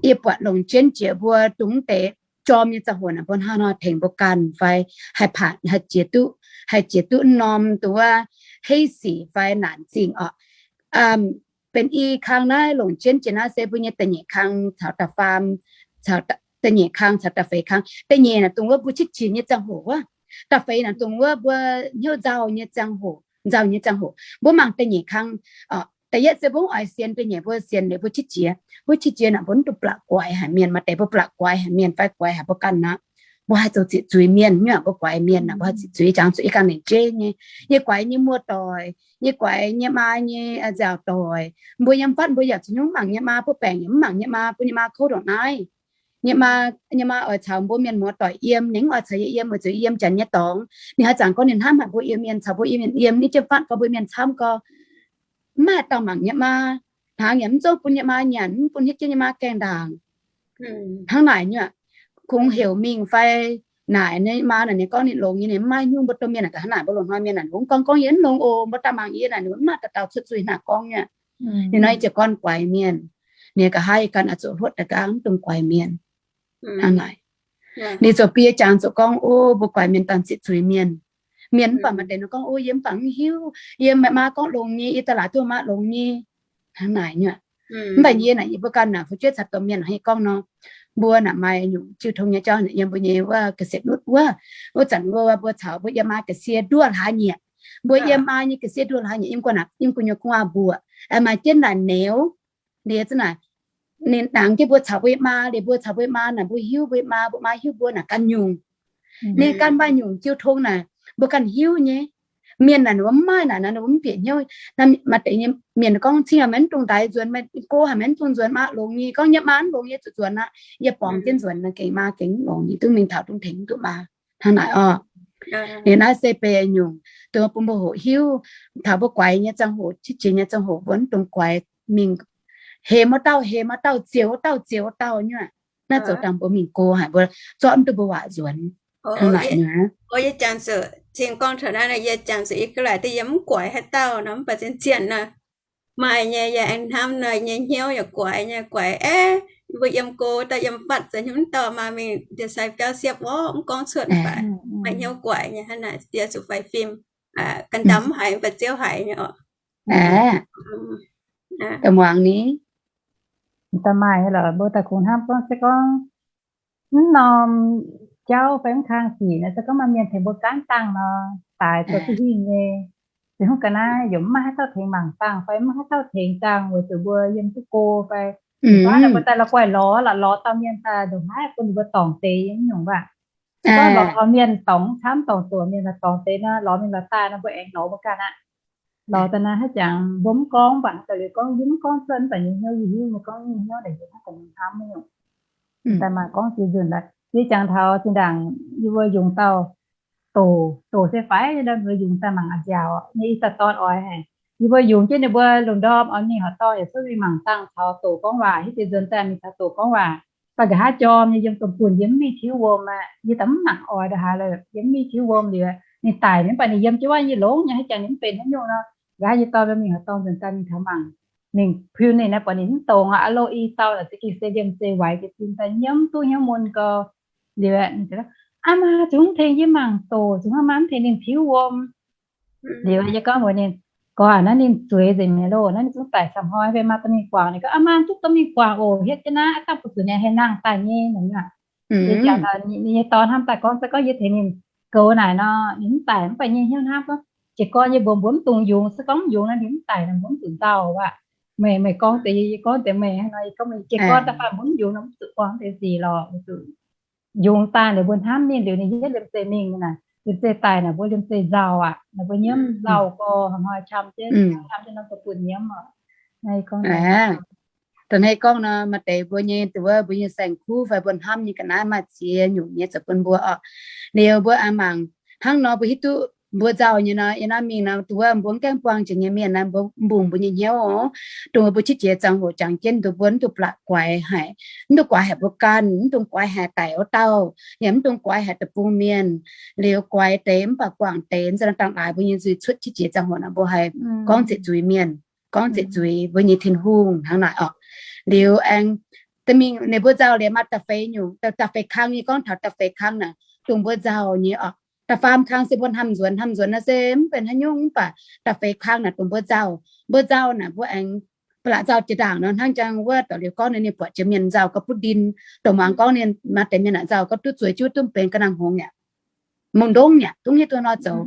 Yie buatc longc jienv jiex mbuo dongh deix jorm nyei ziangh hoc naaic, mbuo hnangv nor tengx mbuo ganh fai haih paatc, haih jiex duqv, haih jiex duqv norm dongh wuov heiv sic fai naanc zingh orqc. Benx i kang naaiv longc jienv jiex naaiv se mbuo nyei da'nyeic kang caux da'faam, caux da'nyeic kang caux da'feix kang. Da'nyeic naaic dongh wuov mbuo qiex jiez nyei ziangh hoc wuov. Da'feix naaic dongh wuov mbuo hnyouv nzauh nyei ziangh hoc, nzauh nyei ziangh hoc. Mbuo mangc da'nyeic kang, da'yietv se mbuo mv oix sienx, da'nyeic mbuo sienx liuz mbuo qiex jiez. Mbuo qiex jiez naaic mbuo mv duqv blatc guaix haic mienh, maaih deix mbuo blatc guaix haic mienh fai guaix haic mbuo ganh aqv. Mbuo haih zoux ziqc zuiz mienh nyei, mbuo guaix mienh naaic mbuo haih ziqc zuiz. Ih jangx zuqc ih ganh lengc jeiv nyei, yie guaix nyei muoz-doic, yie guaix nyei maa nyei nziaauc doic, mbuo yiem fatv mbuo yaac zuqc nyungc mangc nyei maa, mbuo baengc yaac mv mangc nyei maa, mbuo nyei maa kouv ndongc naaiv. Nyei maa, nyei maa oix caux mbuo mienh muoz-doic yiem, ninh mv oix caux yie yiem, oix zuqc yiem Janx nyei dorngx. Ninh haaix zanc gorngv ninh hnamv haic mbuo Iu-Mienh, caux mbuo Iu-Mienh yiem, ninh jienv fatv gorngv mbuo Iu-Mienh camv gorx, mv maaih dauh mangc nyei maa, hnaangx yaac mv zouv bun nyei maa nyanc, mv bun hietv jienv nyei maa gaengh ndaangc. Hnangv naaic nyuoqc, kungx heuc mingh fai naaic nyei maa naaic, ninh gorngv ninh longx nyei, ninh mv maaih nyungc. Mbuo domh mienh naaic, hnangv naaic mbuo longc hnoi mienh naaic, longx gorngv gorngv yie mv longx oc, mbuo daaih mangc yie naaic, ninh mv maaih dauh dauh cuotv zuiz hnangv gorngv nyuoqc. Ninh nor yie jiez gorn guaix mienh, ninh ga'haav yie ganh oix zuqc hluotv daaih gaax mv dungx guaix mienh. Hnangv naaic, ninh ziouc bie jangx ziouc gorngv, o, mbuo guaix mienh dangh ziqc zuiz mienh. Mienh mv baac maaih deix nor gorngv, o, yie mv baac mv hiuv, yie maaih maa gorngv longx nyei, yie daaih laaix duqv maa longx nyei. Hnangv naaic nyuoqc. Mv baac yie naaic, yie mbuo ganh naaic fu'jueiv caux domh mienh naaic, yie gorngv nor, mbuo naaic maaih nyungc jiu tong nyei jauv naaic yiem mbuo nyei wuov ga'sie nutv wuov. Wuov zanc wuov mbuo caux mbuo yiem maa ga'sie nduov hlaax nyieqc. Mbuo yiem maa nyei ga'sie nduov hlaax nyieqc, yiem gu'nyuoz gu'nguaaz mbuoqc, maaih jienv naaic neux. Liuz zunv naaic, ninh nangx jienv mbuo caux mbuo yiem maa, liuz mbuo caux mbuo yiem maa naaic, mbuo hiuv mbuo yiem maa, mbuo maa hiuv mbuo naaic ganh nyungc. Ninh ganh maaih nyungc jiu tong naaic, mbuo ganh hiuv nyei. Mienh naaic ninh mbuo mv maaih naaic nor, ninh mbuo mv bieqc hnyouv. Maaih deix nyei mienh gorngv, cingx haic maiv dungx ndaix nzuonx, maiv go haic maiv dungx nzuonx, maa longx nyei, gorngv nyiemv maa mv longx nyei, zuqc nzuonx aqv. Yie borngz jienv nzuonx nor, gengh maa gengh mv longx nyei, duqv mingh taux dungx tengx duqv maa hnangv naaic orqc. Liuz naaiv se benx nyungc dongh bun mbuo hoqc hiuv, taux mbuo guaix nyei ziangh hoc, qiex jiez nyei ziangh hoc mbuo mv dungx guaix mingh hemx wuov dauh, hemx wuov dauh, zioux wuov dauh, zioux wuov dauh nyei. Naaiv zoux dangh mbuo mingh go haic, mbuo zorqv mv duqv mbuo waac nzuonx hnangv naaic nyei. Yie jangx zuqc cing gorngv taux naaiv, yie jangx zuqc yie ga'laaic duqv yiem mv guaix haaix dauh nor, mv baac zien zienh nor, maaih nyei yaac aengx hnamv nor, nyei hnyouv yaac guaix nyei, guaix aeqv, mbuo yiem go daaih yiem fatv za'hmz mv dauh maa mingh ndie-sai biauv siepv orqc, mv gorngv cuotv mv baac maaih hnyouv guaix nyei hnangv naaic, yie zuqc faix fim. Ganh ndau mv haiz mv baac ziouv haiz nyei orqc. Da'muangx ni, da'maaih nyei lorqc, mbuo daaih kungx hnamv gorngv se gorngv mv norm jauv fai mv kang sic nor, se gorngv maaih mienh tengx mbuo gaanv dangh nor, daaix zoux duqv hingh nyei. Ziex hungh ga'naaiv yaac mv maaih haaix dauh tengx mangc dangh fai mv maaih haaix dauh tengx dangh weic zuqc mbuo yiem duqv go fai, mbuo daaih la'guaih lorz, la'lorz dauh mienh daaih ndongc haaix bun ninh mbuo dorngc deix nyungc waac. Gorngv lorz mienh dorngc camv, dorngc zuoqc mienh la'dorngc deix nor, lorz mingh la'daaih nor mbuo aengx lorz mbuo ganh aqv. Lorz daaih naaiv haaix jangx mbuo mv gorngv, mv baac daaih liuz gorngv yie mv gorngv cuotv, mv baac nyei hnyouv yie hiuv, mbuo gorngv nyei hnyouv naaic yie hnangv daaih mingh hnamv nyungc. Daaih maaih gorngv ziex nzunc laaix, yie jangx taux zinh ndaangc yie mbuo yungz dauh doc, doc se faix nyei, mbuo yungz daaih mangc a'nziaauc nyei, ih dauh dorn oix haic. Yie mbuo yungz jienv ninh mbuo lungh ndorm oix mingh horqc dorngh yaac cuotv mingh mangc dangh caux doc gorngv waac, hiuv deix nzuonx daaih mingh caux doc gorngv waac. Mv baac nqa'haav jorm nyei yiem domh buonc yie mv mingh tiuv wuom aqv, yie daaih mv nangc oix ndongc haaix lorqc, yie mv mingh tiuv wuom liuz, ninh daic mv baac ninh yiem jienv wuov yie longx nyei, haaix jangx ninh mv benx haaix nyungc nor. Nqa'haav yie dorn mbuo mingh horqc dorngh nzuonx daaih mingh taux mangc, mingh piu ninh naaiv buatc ninh mv dongz aqv, a'loh i dauh la'za'gengh se liemh zeih waix jiex zinh daaih nyiemv duqv hnyouv mun gau. Liuz ninh, aa maa, zungv mv tengx yie mangc doc, zungv maa mv tengx ninh tiuv wuom. Liuz yie gorngv mbuox ninh, gorngv naaiv ninh zueiz nzengc mi'aqv loh, naaiv ninh zungv daic camv hnoi, fai maa dorh mingh guangc. Ninh gorngv, aa maa, duqv dorh mingh guangc oc, hietv jienv naaiv, aa dangh bun zuqc ninh haih nangh daaih nyei nor. Yie jangx ninh nyei dorn hnamv daaih gorngv, se gorngv yie tengx ninh goux naaic nor, ninh mv daic, mv baac nyei hnyouv hnamv gorngv, jiez gorn yie mbuox mbuo mv dungx yungz, se gorngv mv yungz nor ninh mv daic nor, mbuo mv zuqc nzauh aqv. Meih, meih gorngv deix, yie gorngv deix meih nor, yie gorngv meih jiez gorn daaih faanh mbuo mv yungz nor mv zuqc buangh deix sic lorqc. Yungz daaih liuz mbuo hnamv ninh liuz ninh yietv liemh zeih mingh naaic, liemh zeih daic naaic mbuo liemh zeih nzauh aqv, naaic mbuo nyiemv nzauh gorx, hnoi qam jienv, qam jienv norm deic-bung nyiemv oc. Da'hneiv gorngv nor, maaih deix mbuo nyei, dongh wuov mbuo nyei saeng-kuv fai mbuo hnamv nyei ga'naaiv maaih ziex nyungc nyei zoux bun mbuo oc. Liuz mbuo mangc hnangv nor mbuo hiuv duqv mbuo nzauh nyei nor, yie naaiv mingh nor, dongh wuov mbuo mv gaengh buangh jiex nyei mienh naaiv, mbuo mbungx mbuo nyei hnyouv oc. Dongh wuov mbuo qiex jiez ziangh hoc jangx jienv, dongh mbuo mv dungx blatc guaix haic, mv dungx guaix haic mbuo ganh, mv dungx guaix haic daic wuov dauh, yaac mv dungx guaix haic deic-bung mienh. Liuz guaix deix mv baac guangc deix, mv zeiz nor dangh laaix mbuo nyei nzuih cuotv qiex jiez ziangh hoc nor mbuo haih gorngv ziepc zuiz mienh, gorngv ziepc zuiz mbuo nyei Tin-Hungh hnangv naaic oc. Liuz aengx da'mingh ninh mbuo nzauh liuz maaih da'feix nyungc, da'feix kang nyei, gorngv taux da'feix kang naaic dongh mbuo nzauh nyei oc. Da'faam kang se mbuo hnamv nzuonx, hnamv nzuonx naaiv se mv benx haaix nyungc, mv baac da'feix kang naaic dongh mbuo nzauh. Mbuo nzauh naaic mbuo aengx ba'laqc nzauh jiex ndaangc nor, hnangv jangx wuov da'liuz gorngv ninh buatc jiex mienh nzauh gauh butv ndin, dongh muangx gorngv ninh maaih deix mienh naaic nzauh gauh duqv zueiz juv duqv benx ga'naaiv hngongx yaac mungh ndongv yaac dongh hiuv duqv nor zoux.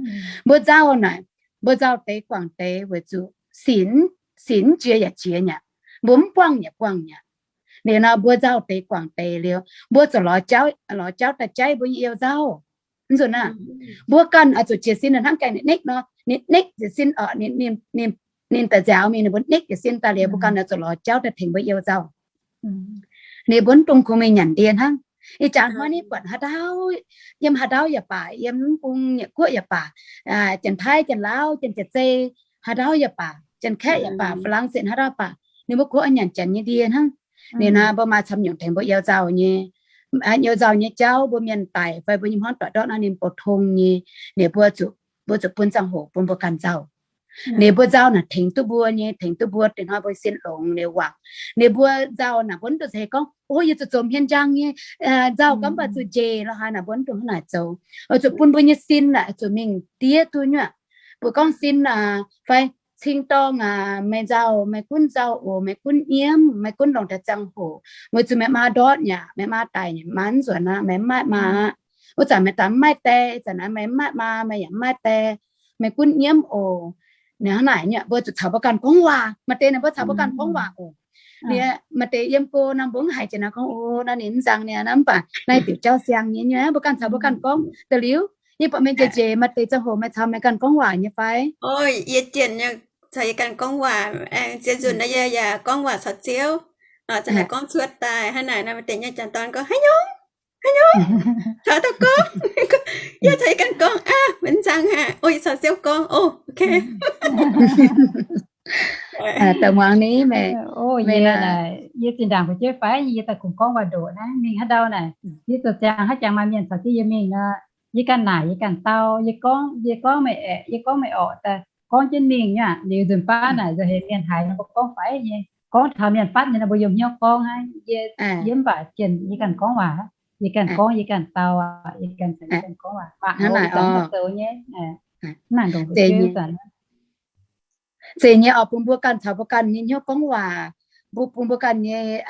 Mbuo nzauh naaic, mbuo nzauh deix guangc deix weic zuqc sinx, sinx jiex yaac jiex nyei, mbuo mv buangh yaac buangh nyei. Liuz nor mbuo nzauh deix guangc deix liuz, mbuo zuqc lorz jauv, lorz jauv daaih jaiv mbuo nyei you nzauh. Mv nzunc naaic, mbuo ganh oix zuqc jiez sin hnangv gaengh ninh nikv nor, ninh nikv jiez sin oc, ninh, ninh daaih nziaaux mingh ninh mbuo nikv jiez sin daaih liuz, mbuo ganh oix zuqc lorz jauv daaih tengx mbuo you nzauh. Ninh mbuo mv dungx kungx mingh nyanc ndie hnangv. Ih jaax hnoi ninh buatc haaix dauh, yiem haaix dauh yaac baac, yiem mv bung nyei guoqv yaac baac, Janx-Taiv, Janx-Laauv, Janx-Jaav-Zei, haaix dauh yaac baac, Janx-Kaeqv yaac baac, Faa^lang^sen haaix dauh baac, ninh mbuo kungx oix nyanc janx nyei ndie hnangv. Liuz naaiv mbuo maaih camv nyungc tengx mbuo you nzauh nyei, you nzauh nyei jauv, mbuo mienh daic fai mbuo nyei hmuangv doic ndortv naaiv ninh bou tong nyei. Liuz mbuo zuqc, mbuo zuqc bun ziangh hoc bun mbuo ganh nzauh. Liuz mbuo nzauh naaic tengx duqv mbuo nyei, tengx duqv mbuo dingc hnoi mbuo sin longx liuz wangc. Liuz mbuo nzauh naaic mbuo mv dungx zeiz gorngv, o, yie zuqc zoux hmien njang nyei nzauh gorngv mv baac zuqc njiec lorqc haaix naaic, mbuo mv dungx hnangv naaic zoux. Oix zuqc bun mbuo nyei sin naaic zuqc mingh diev duqv nyuoqv. Mbuo gorngv sin aac fai cing-dorngh aac, meih nzauh, meih gunv nzauh oc, meih gunv nyiemv, meih gunv longc daaih ziangh hoc, weic zuqc meih maa ndortv yaac, meih maa daic yaac, maa mv nzuonx aqv, meih mv maaih maa aqv. Wuov zanc meih daaih mv maaih die, ih zanc naaiv meih mv maaih maa, meih yaac mv maaih die, meih gunv nyiemv oc. Ninh hnangv naaic nyuoqc, mbuo zuqc caux mbuo ganh gorngv waac. Maaih deix naaic mbuo caux mbuo ganh gorngv waac oc. Liuz maaih deix yiem go nor mbuo mv haiz jiex naaiv gorngv, o, naaiv ninh mv nzang niaa, naaiv mv baac naaiv diuc jauv siang nyei nyuoqc, mbuo ganh caux mbuo ganh gorngv da'liuz. Yie buatc meih njiec njiec maaih deix ziangh hoc meih caux meih ganh gorngv waac nyei fai? Yie jienh nyei caux yie ganh gorngv waac. Aengx ziex nzunc naaiv yie yaac gorngv waac caux Ziouv. Za'naaic gorngv cuotv daaih hnangv naaic nor, maaih deix nyei jangc dorn gorngv, Haaix nyungc? Haaix nyungc? Caux dauh gorngv? Yie caux yie ganh gorngv aqv. Mv nzangc haic. O, yie caux Ziouv gorngv. O, ok. Da'muangx ni meih, yie zinh ndaangc fu'jueiv fai yie daaih kungx gorngv waac-ndoqc naaiv mingh haaix ndau naaic, yie zoux ziangx haaix jangx maaih mienh caux jienv yie mingh nor, yie ganh naaic yie ganh dau, yie gorngv, yie gorngv meih aeqv, yie gorngv meih orqc, daaih gorngv jienv mingh nyei aqv. Liuz nzunc baav naaic nzauh heix mienh haiz nor mbuo gorngv fai nyei, gorngv taux mienh fatv nyei nor mbuo yiem hnyouv gorngv aqv. Yie, yie mv baac jienh yie ganh gorngv waac, yie ganh gorngv yie ganh dau aqv, yie ganh caux yie ganh gorngv waac, mangc nor zoux nyei. Naaic ndongc fu'jueiv zanc Zeiz nyei oc, bun mbuo ganh caux mbuo ganh nyei hnyouv gorngv waac. Mbuo bun mbuo ganh nyei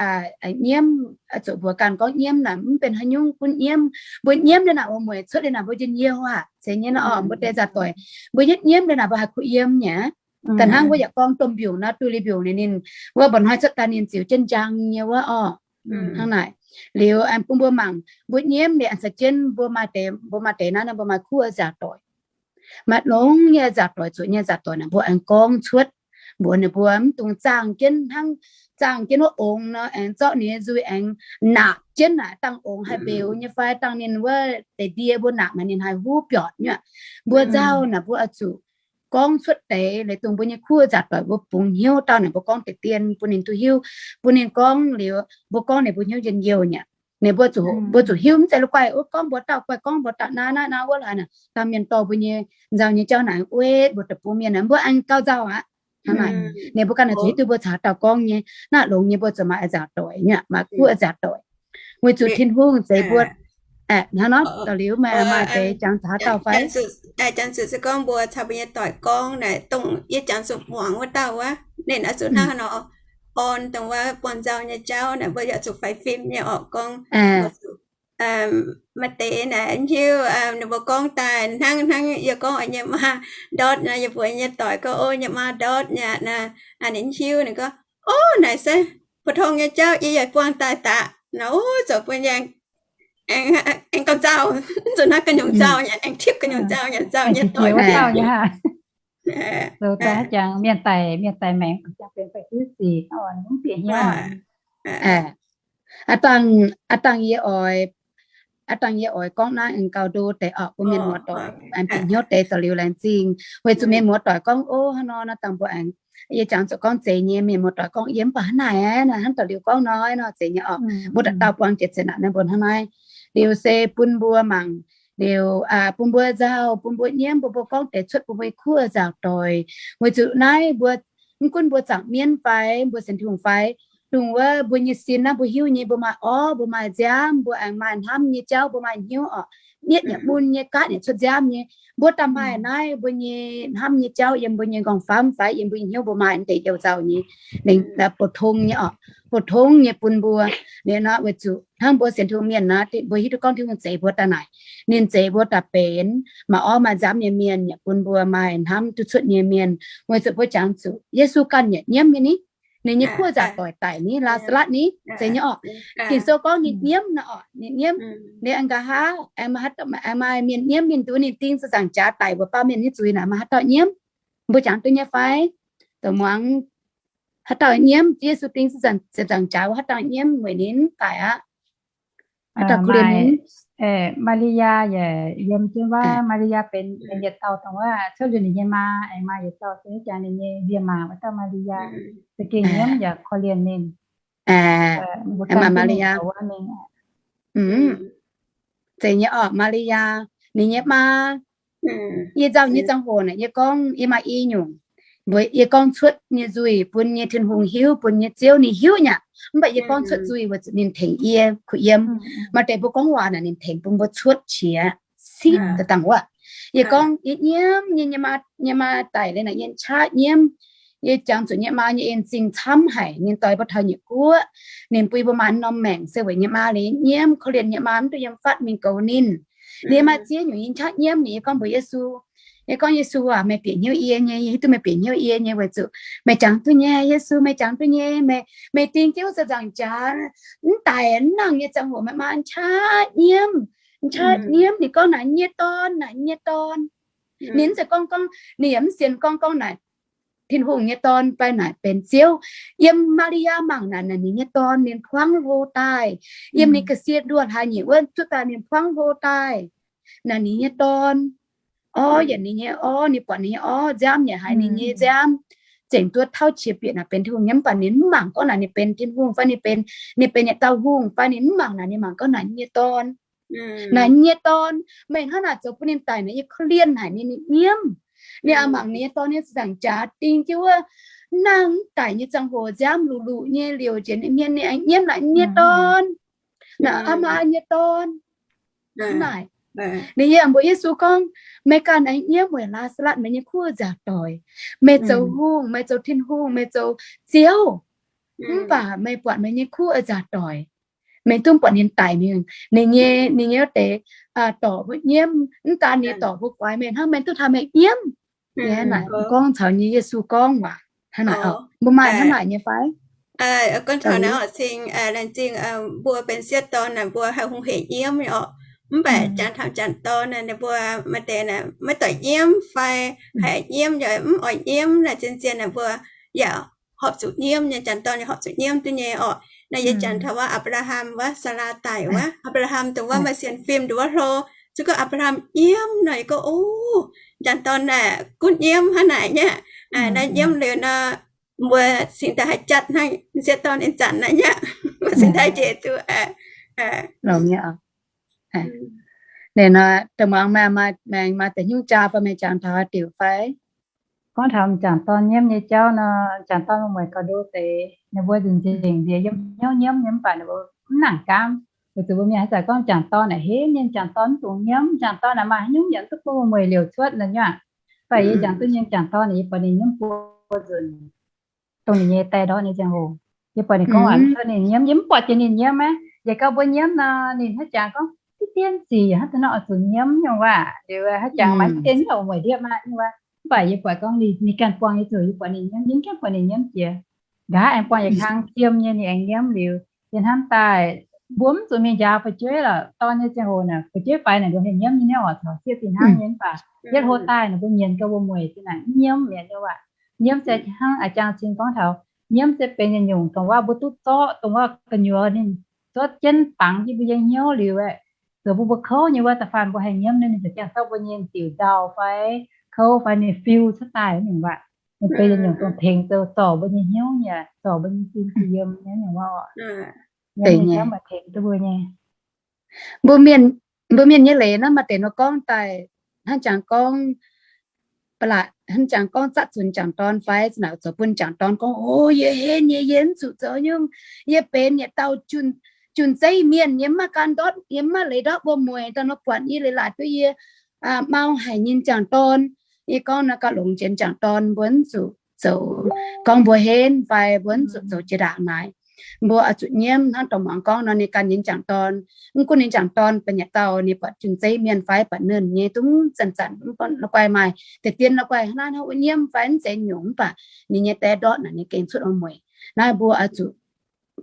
nyiemv, zuqc mbuo ganh gorngv nyiemv naaic mv benx haaix nyungc gunv nyiemv. Mbuo nyiemv liuz naaic, wuov mueic cuotv liuz naaic mbuo njien-youh aqv. Zeiz nyei nor oc, mbuo deix nzaangc doic, mbuo yietv nyiemv liuz naaic mbuo haih kuh yiem nyei. Da'hnangv wuov yaac gorngv domh mbiungc nor, duih liuz mbiungc ninh, wuov mba'hnoi cuotv daaih ninh ziux jienv njang nyei wuov oc. Hnangv naaic. Liuz aengx bun mbuo mangc, mbuo nyiemv liuz aengx caux jienv mbuo maaih deix, mbuo maaih deix naaiv nor mbuo maaih kuv nzaangc doic. Maaih longx nyei nzaangc doic, zuqc nyei nzaangc doic naaic mbuo aengx gorngv cuotv, mbuox ninh mbuo mv dungx zaangh jienv hnangv, zaangh jienv wuov ongx nor, aengx zorqv ninh nyei nzuih aengx naapc jienv naaic, dangh ongx haih mbeux nyei fai, dangh ninh wuov deix ndie mbuo naapc maaih ninh haih huv biortc nyei. Mbuo nzauh naaic mbuo oix zuqc gorngv cuotv deix leiz dongh mbuo nyei kuv nzaangc doic mbuo bungx hnyouv dauh naaic mbuo gorngv deix dien bun ninh duqv hiuv, bun ninh gorngv liuz mbuo gorngv ninh mbuo hnyouv njien-youh nyei. Ninh mbuo zuqc, mbuo zuqc hiuv mv zeiz la'guaih wuov gorngv mbuox dauh, guaih gorngv mbuox dauh naaiv naaiv naaiv wuov laaix naaic, dangh mienh dorh mbuo nyei nzauh nyei jauv naaic wetv mbuo deic-bung mienh naaic, mbuo aengx gauh nzauh aqv. Hnangv naaic, ninh mbuo ganh naaic zuqc hiuv duqv mbuo caux dauh gorngv nyei, naaiv longx nyei mbuo zuqc maaih nzaangc doic nyei, maaih kuv nzaangc doic. Weic zuqc Tin-Hungh zeix mbuo hnangv nor. Daux liuz maaih maaih deix jangx caux haaix dauh fai? Janx zuqc se gorngv mbuo caux mbuo nyei doic gorngv naaic, dongh yie jangx zuqc muangx wuov dauh wuov, ninh oix zuqc hnangv haaix nor orn dongh wuov buangh nzauh nyei jauv naaic, mbuo yaac zuqc faix fim nyei orqc gorngv. Maaih deix naaic hiuv ninh mbuo gorngv daaih hnangv hnangv yie gorngv oix nyei maa ndortv nor, yie mbuox nyei doic gorngv, o, nyei maa ndortv nyei naaic. Ninh hiuv ninh gorngv, o, naaic se 普通 nyei jauv yie yaac buangh daaih daqc nor, o, zoux bun yie aengx gauh nzauh, mv zuqc hnangv gu'nyungc nzauh nyei, aengx tipv gu'nyungc nzauh nyei, nzauh nyei doic. Zoux daaih jangx mienh daic, mienh daic maengx jangx benx faix-fiuv sic, mv bieqc hnyouv. Aa dangh, aa dangh yie oix, aa dangh yie oix gorngv naaiv aengx gauh ndo deix orqc bun mienh muoz-doic aengx bieqc hnyouv deix daux liuz laengz zingh. Weic zuqc mienh muoz-doic gorngv, o, hnangv nor naaiv dangh mbuo aengx, yie jangx zuqc gorngv zeiz nyei, mienh muoz-doic gorngv yie mv baac hnangv naaic, hnangv daux liuz gorngv nor, nor zeiz nyei orqc. Mbuo da'dauh buangh jiex zeqc naanc naaiv mbuo hnangv naaiv. Liuz se bun mbuo mangc, liuz bun mbuo nzauh, bun mbuo nyiemv, bun mbuo gorngv deix cuotv bun mbuo nyei kuv nzaangc doic. Weic zuqc naaiv mbuo, mv gunv mbuo zaangc mienv fai mbuo sienx Tin-Hungh fai, dongh wuov mbuo nyei sin naaiv mbuo hiuv nyei, mbuo maaih orv, mbuo maaih nziaamv, mbuo aengx maaih hnamv nyei jauv, mbuo maaih hnyouv orqc, mietv yaac mun nyei, gaatv yaac cuotv nziaamv nyei. Mbuo daaih maaih naaiv mbuo nyei hnamv nyei jauv yiem mbuo nyei nqorngv-famv fai yiem mbuo nyei hnyouv mbuo maaih deix youh nzauh nyei, ninh 普通 nyei orqc, 普通 nyei bun mbuo. Liuz nor weic zuqc hnangv mbuo sienx Tin-Hungh mienh nor, mbuo hiuv duqv gorngv Tin-Hungh zeix mbuo daaih naaic, ninh zeix mbuo daaih benx maaih orv maaih nziaamv nyei mienh, yaac bun mbuo maaih hnamv duqv cuotv nyei mienh. Weic zuqc mbuo jangx zuqc Yesu ganh yaac nyiemv nyei ni. Ninh nyei kuv nzaangc doic daic ni, Laa^saa^latv ni, zeiz nyei orqc. Ging-Sou gorngv ninh nyiemv nor orqc, ninh nyiemv. Liuz aengx nqa'haav aengx maaih mienh nyiemv ninh, duqv ninh ding ziepc nzaangc jaax daic wuov baamh mienh nyei zuiz naaic, maaih haaix dauh nyiemv? Mbuo jangx duqv nyei fai? Dongh muangx, haaix dauh nyiemv Yesu ding ziepc nzaangc jaax wuov, haaix dauh nyiemv weic ninh daic aqv? Haaix dauh kuh lienh ninh? Maa^li^yaa yaac yiem jienv wuov. Maa^li^yaa benx yietc dauh dongh wuov cuotv liuz ninh nyei maa, aengx maaih yietc dauh se jangx ninh nyei nziemc maah, wuov dauh Maa^li^yaa za'gengh nyiemv yaac korv-lienh ninh. Maaih Maa^li^yaa. Zeiz nyei orqc, Maa^li^yaa, ninh nyei maa. Yie nzauh nyei ziangh hoc naaic, yie gorngv yie maaih i nyungc, mbuo, yie gorngv cuotv nyei nzuih bun nyei Tin-Hungh hiuv, bun nyei Ziouv ninh hiuv nyei aqv. Mv baac yie gorngv cuotv nzuih weic zuqc ninh tengx yie kuh yiem. Maaih deix mbuo gorngv waac naaic ninh tengx bun mbuo cuotv qiex siqv daaih dangh wuov. Yie gorngv yie nyiemv nyei, nyei maa, nyei maa daic liuz naaic yie qaqv nyiemv. Yie jangx zuqc nyei maa nyei en-zingh camv haic, ninh doix mbuo taux nyiec guoqv, ninh bun mbuo maaih norm maengc se weic nyei maa liuz nyiemv, korv-lienh nyei maa mv duqv yiem fatv mingh goux ninh. Liuz maaih ziex nyungc yie qaqv nyiemv, ninh yie gorngv mbuox Yesu, yie gorngv, Yesu aac, meih bieqc hnyouv yie nyei, yie hiuv duqv meih bieqc hnyouv yie nyei weic zuqc meih jangx duqv nyei, Yesu, meih jangx duqv nyei, meih, meih ding jienv wuov ziepc nzaangc jaax mv daic mv nangh nyei ziangh hoc meih maa qaqv nyiemv. Nyiemv, ninh gorngv naaic nyei dorn, naaic nyei dorn. Ninh mv zeiz gorngv, gorngv ninh yaac mv sienx gorngv, gorngv naaic Tin-Hungh nyei dorn fai naaic benx Ziouv. Yiem Maa^li^yaa mangc naaic, naaic ninh nyei dorn, ninh buangv hlo daaih. Yiem ninh ga'sie nduoh hlaax nyeic wuov cuotv daaih, ninh buangv hlo daaih, naaic ninh nyei dorn. Orv yaac ninh nyei orv, ninh buatc ninh nyei orv, nziaamv yaac haiz ninh nyei nziaamv, zengc duqv tauv qiex bieqc naaic benx Tin-Hungh nyei, mv baac ninh mv mangc gorngv naaic ninh benx Tin-Hungh fai ninh benx, ninh benx yietc dauh hungh fai ninh mv mangc naaic, ninh mangc gorngv naaic nyei dorn. Naaic nyei dorn, meih hnangv naaic zoux bun ninh daic naaic, yie korv-lienh haic ninh, ninh nyiemv. Ninh aqc mangc ninh nyei dorn nyei zaangc jaax ding jienv wuov, nangh daic nyei ziangh hoc nziaamv luc-luc nyei liouc njiec ninh mienh, ninh nyiemv naaic nyei dorn, naaic aa maa nyei dorn. Naaic ninh yaac mbuox Yesu gorngv, meih ganh naaic nyiemv weic Laa^saa^latv meih nyei kuv nzaangc doic. Meih zoux hungh, meih zoux Tin-Hungh, meih zoux Ziouv, mv baac meih buatc meih nyei kuv nzaangc doic, meih duqv buatc ninh daic mingh. Ninh nyei, ninh nyei wuov deix dorc mbuo nyiemv, mv daan ninh dorc mbuo guaix meih hnangv, meih duqv taux meih nyiemv. Naaic gorngv caux nyei Yesu gorngv waac hnangv naaic. Mbuo maaih hnangv naaic nyei fai? Gorngv taux naaiv oc, cing, laengz zingh mbuo benx sieqv dorn naaic, mbuo haih hungh heic nyiemv nyei oc. Mv baac jangx taux m'jangc dorn naaic, ninh mbuo maaih deix naaic maiv doic nyiemv fai haih nyiemv, yaac mv oix nyiemv naaic, zien-zien naaic mbuo yaac horpc zuqc nyiemv nyei. M'jangc dorn yaac horpc zuqc nyiemv duqv nyei oc. Naaiv yie jangx taux wuov Apc^laa^ham wuov, Saalaa daic wuov, Apc^laa^ham dongh wuov maaih sienx fim, dongh wuov hlo, se gorngv Apc^laa^ham nyiemv nor, yie gorngv, o, m'jangc dorn naaic gunv nyiemv hnangv naaic nyei aqv. Naaiv nyiemv liuz nor, mbuo cingx daaih haih jatv hnangv sieqv dorn nyei zanc naaic nyei aqv. Mbuo cingx daaih njiec duqv. Longx nyei oc. Ninh nor, da'muangx maaih, maaih, maaih deix hnyouv jaa fai meih jangx taux haaix diuc fai? Gorngv taux m'jangc dorn nyiemv nyei jauv nor, m'jangc dorn mueiz gauh ndo deix, ninh mbuo nzengc nzengc nziex yiem hnyouv nyiemv nyei, mv baac ninh mbuo mv nangc gaamv. Weic zuqc mbuo mienh haaix zanc gorngv m'jangc dorn naaic henv nyei, m'jangc dorn mv dungx nyiemv, m'jangc dorn naaic maaih haaix nyungc yaac mv duqv bun mueiz liouc cuotv nor nyei aqv. Mv baac yie jangx duqv nyei m'jangc dorn naaic, yie buatc ninh nyiemv buo nzunc. Dongh ninh nyei die ndortv nyei ziangh hoc, yie buatc ninh gorngv waac mv cuotv ninh nyiemv, yie mv buatc jiex ninh nyiemv aqv. Yaac gauh mbuo nyiemv nor, ninh hnangv jangx gorngv diqv dien sic, hnangv da'nor oix zuqc nyiemv nyungc waac. Liuz hnangv jangx maaih diqv dien nyungc mueic ndiev maiv nyungc waac. Mv baac yie buatc gorngv ninh ganh buangh nyei ziangh hoc, yie buatc ninh nyiemv, yie mv gaengh buatc ninh nyiemv jiex. Nqa'haav aengx buangh yietc kang qiemx nyei, ninh aengx nyiemv liuz, yie hnamv daaih mbuo mv zuqc mingh njaaux fu'jueiv lorqc. Dorn nyei ziangh hoc naaic, fu'jueiv faix naaic mbuo haih nyiemv nyei, oix caux sieqv fih hnangv nyei. Mv baac yietv hlo daaih naaic mbuo nyienz gau, mbuo mueic zinh naaic mv nyiemv mi'aqv nyei waac. Nyiemv se hnangv a'jang cing gorngv taux, nyiemv se benx yietc nyungc dongh wuov mbuo duqv zorqv, dongh wuov gu'nyuoz ninh zorqv jienv dangx jienv mbuo nyei hnyouv liuz aeqv, zoux bun mbuo kouv nyei wuov, da'faanh mbuo haih nyiemv ninh, ninh za'gengh zorqv mbuo nyei diuc ndau fai kouv fai ninh fiu cuotv daaih nyungc waac. Ninh benx yietc nyungc dongh tengx zoux zorc mbuo nyei hnyouv nyei, zorc mbuo nyei sin yiem nyei nyungc waac oc. Nyei jauv maaih tengx duqv mbuo nyei. Mbuo mienh, mbuo mienh nyei leiz naaiv maaih deix nor gorngv daaih, hnangv jangx gorngv, ba'laqc hnangv jangx gorngv zatv zuqc m'jangc dorn fai za'naaic zoux bun m'jangc dorn gorngv, o, yie henv nyei, yie mv zuqc zoux nyungc. Yie benx yietc dauh jun-zeiv mienh, yie mv maaih gan ndortv, yie mv maaih leiz ndortv mbuo mueic, da'nor buatc yie leiz-latc duqv yie mau haic nyei m'jangc dorn. Yie gorngv naaiv gauh longx jiex m'jangc dorn, mbuo mv zuqc zoux gorngv mbuo henv fai mbuo mv zuqc zoux jiex ndaangc naaic. Mbuo oix zuqc nyiemv hnangv dongh muangx gorngv nor, ninh ganh nyei m'jangc dorn, mv gunv ninh m'jangc dorn benx yietc dauh, ninh buatc jun-zeiv mienh fai buatc nernh nyei dungv zanc-zanc mv baac la'guaih maaih deix dien la'guaih hnangv naaiv hnangv wuov nyiemv fai mv zeiz nyungc, mv baac ninh nyei die ndortv naaic ninh gengh cuotv oix mueic. Naaiv mbuo oix zuqc,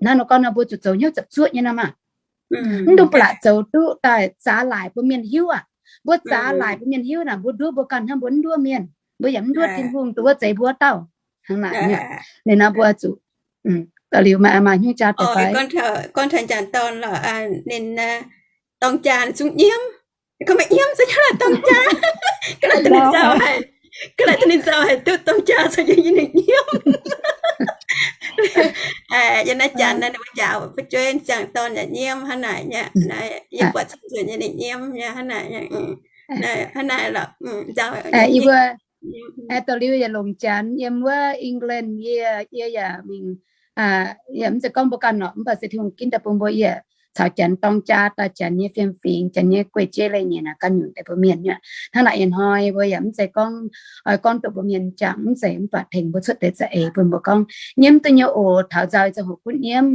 hnangv nor gorngv nor mbuo zuqc zoux hnyouv zapc zuoqv nyei nor maah. Mv dungx ba'laqc zoux duqv daaih zaax laaic mbuo mienh hiuv aqv. Mbuo zaax laaic mbuo mienh hiuv naaic, mbuo nduov mbuo ganh hnangv mbuo mv nduov mienh, mbuo yaac mv nduov Tin-Hungh, dongh wuov zeix mbuo wuov dauh. Hnangv naaic, ninh naaiv mbuo zuqc, liuz maaih, maaih hnyouv jaa deix fai? Gorngv taux m'jangc dorn lorqc, ninh dorng jaa ninh zungv nyiemv. Gorngv meih nyiemv se yiem naaiv dorng jaa. Ga'naaiv duqv ninh zaux haic, ga'naaiv duqv ninh zaux haic duqv dorng jaa caux yie nyei ninh nyiemv. Yiem naaiv janx naaiv ninh mbuo njaaux fu'jueiv m'jangc dorn yaac nyiemv hnangv naaic nyei. Yie buatc cing nzuonx nyei ninh nyiemv nyei hnangv naaic. Hnangv naaic lorqc, nzauh. Yie mbuo dorh liuz yaac longc janx yiem wuov England yie, yie yaac mingh, yaac mv zeiz gorngv mbuo ganh lorqc, mv baac se Tin-Hungh ginv daaih bun mbuo yie caux janx dorng jaa daaih, janx nyei fiem-fingx, janx nyei guei-jeiv leiz-nyeic naaic ganh nyungc deix mbuo mienh nyei. Hnangv naaic ih hnoi mbuo yaac mv zeiz gorngv oix gorngv duqv mbuo mienh jangx, mv zeiz, mv baac tengx mbuo cuotv deix za'eix bun mbuo gorngv nyiemv duqv nyei oc. Taux nzauh ziangh hoc gunv nyiemv.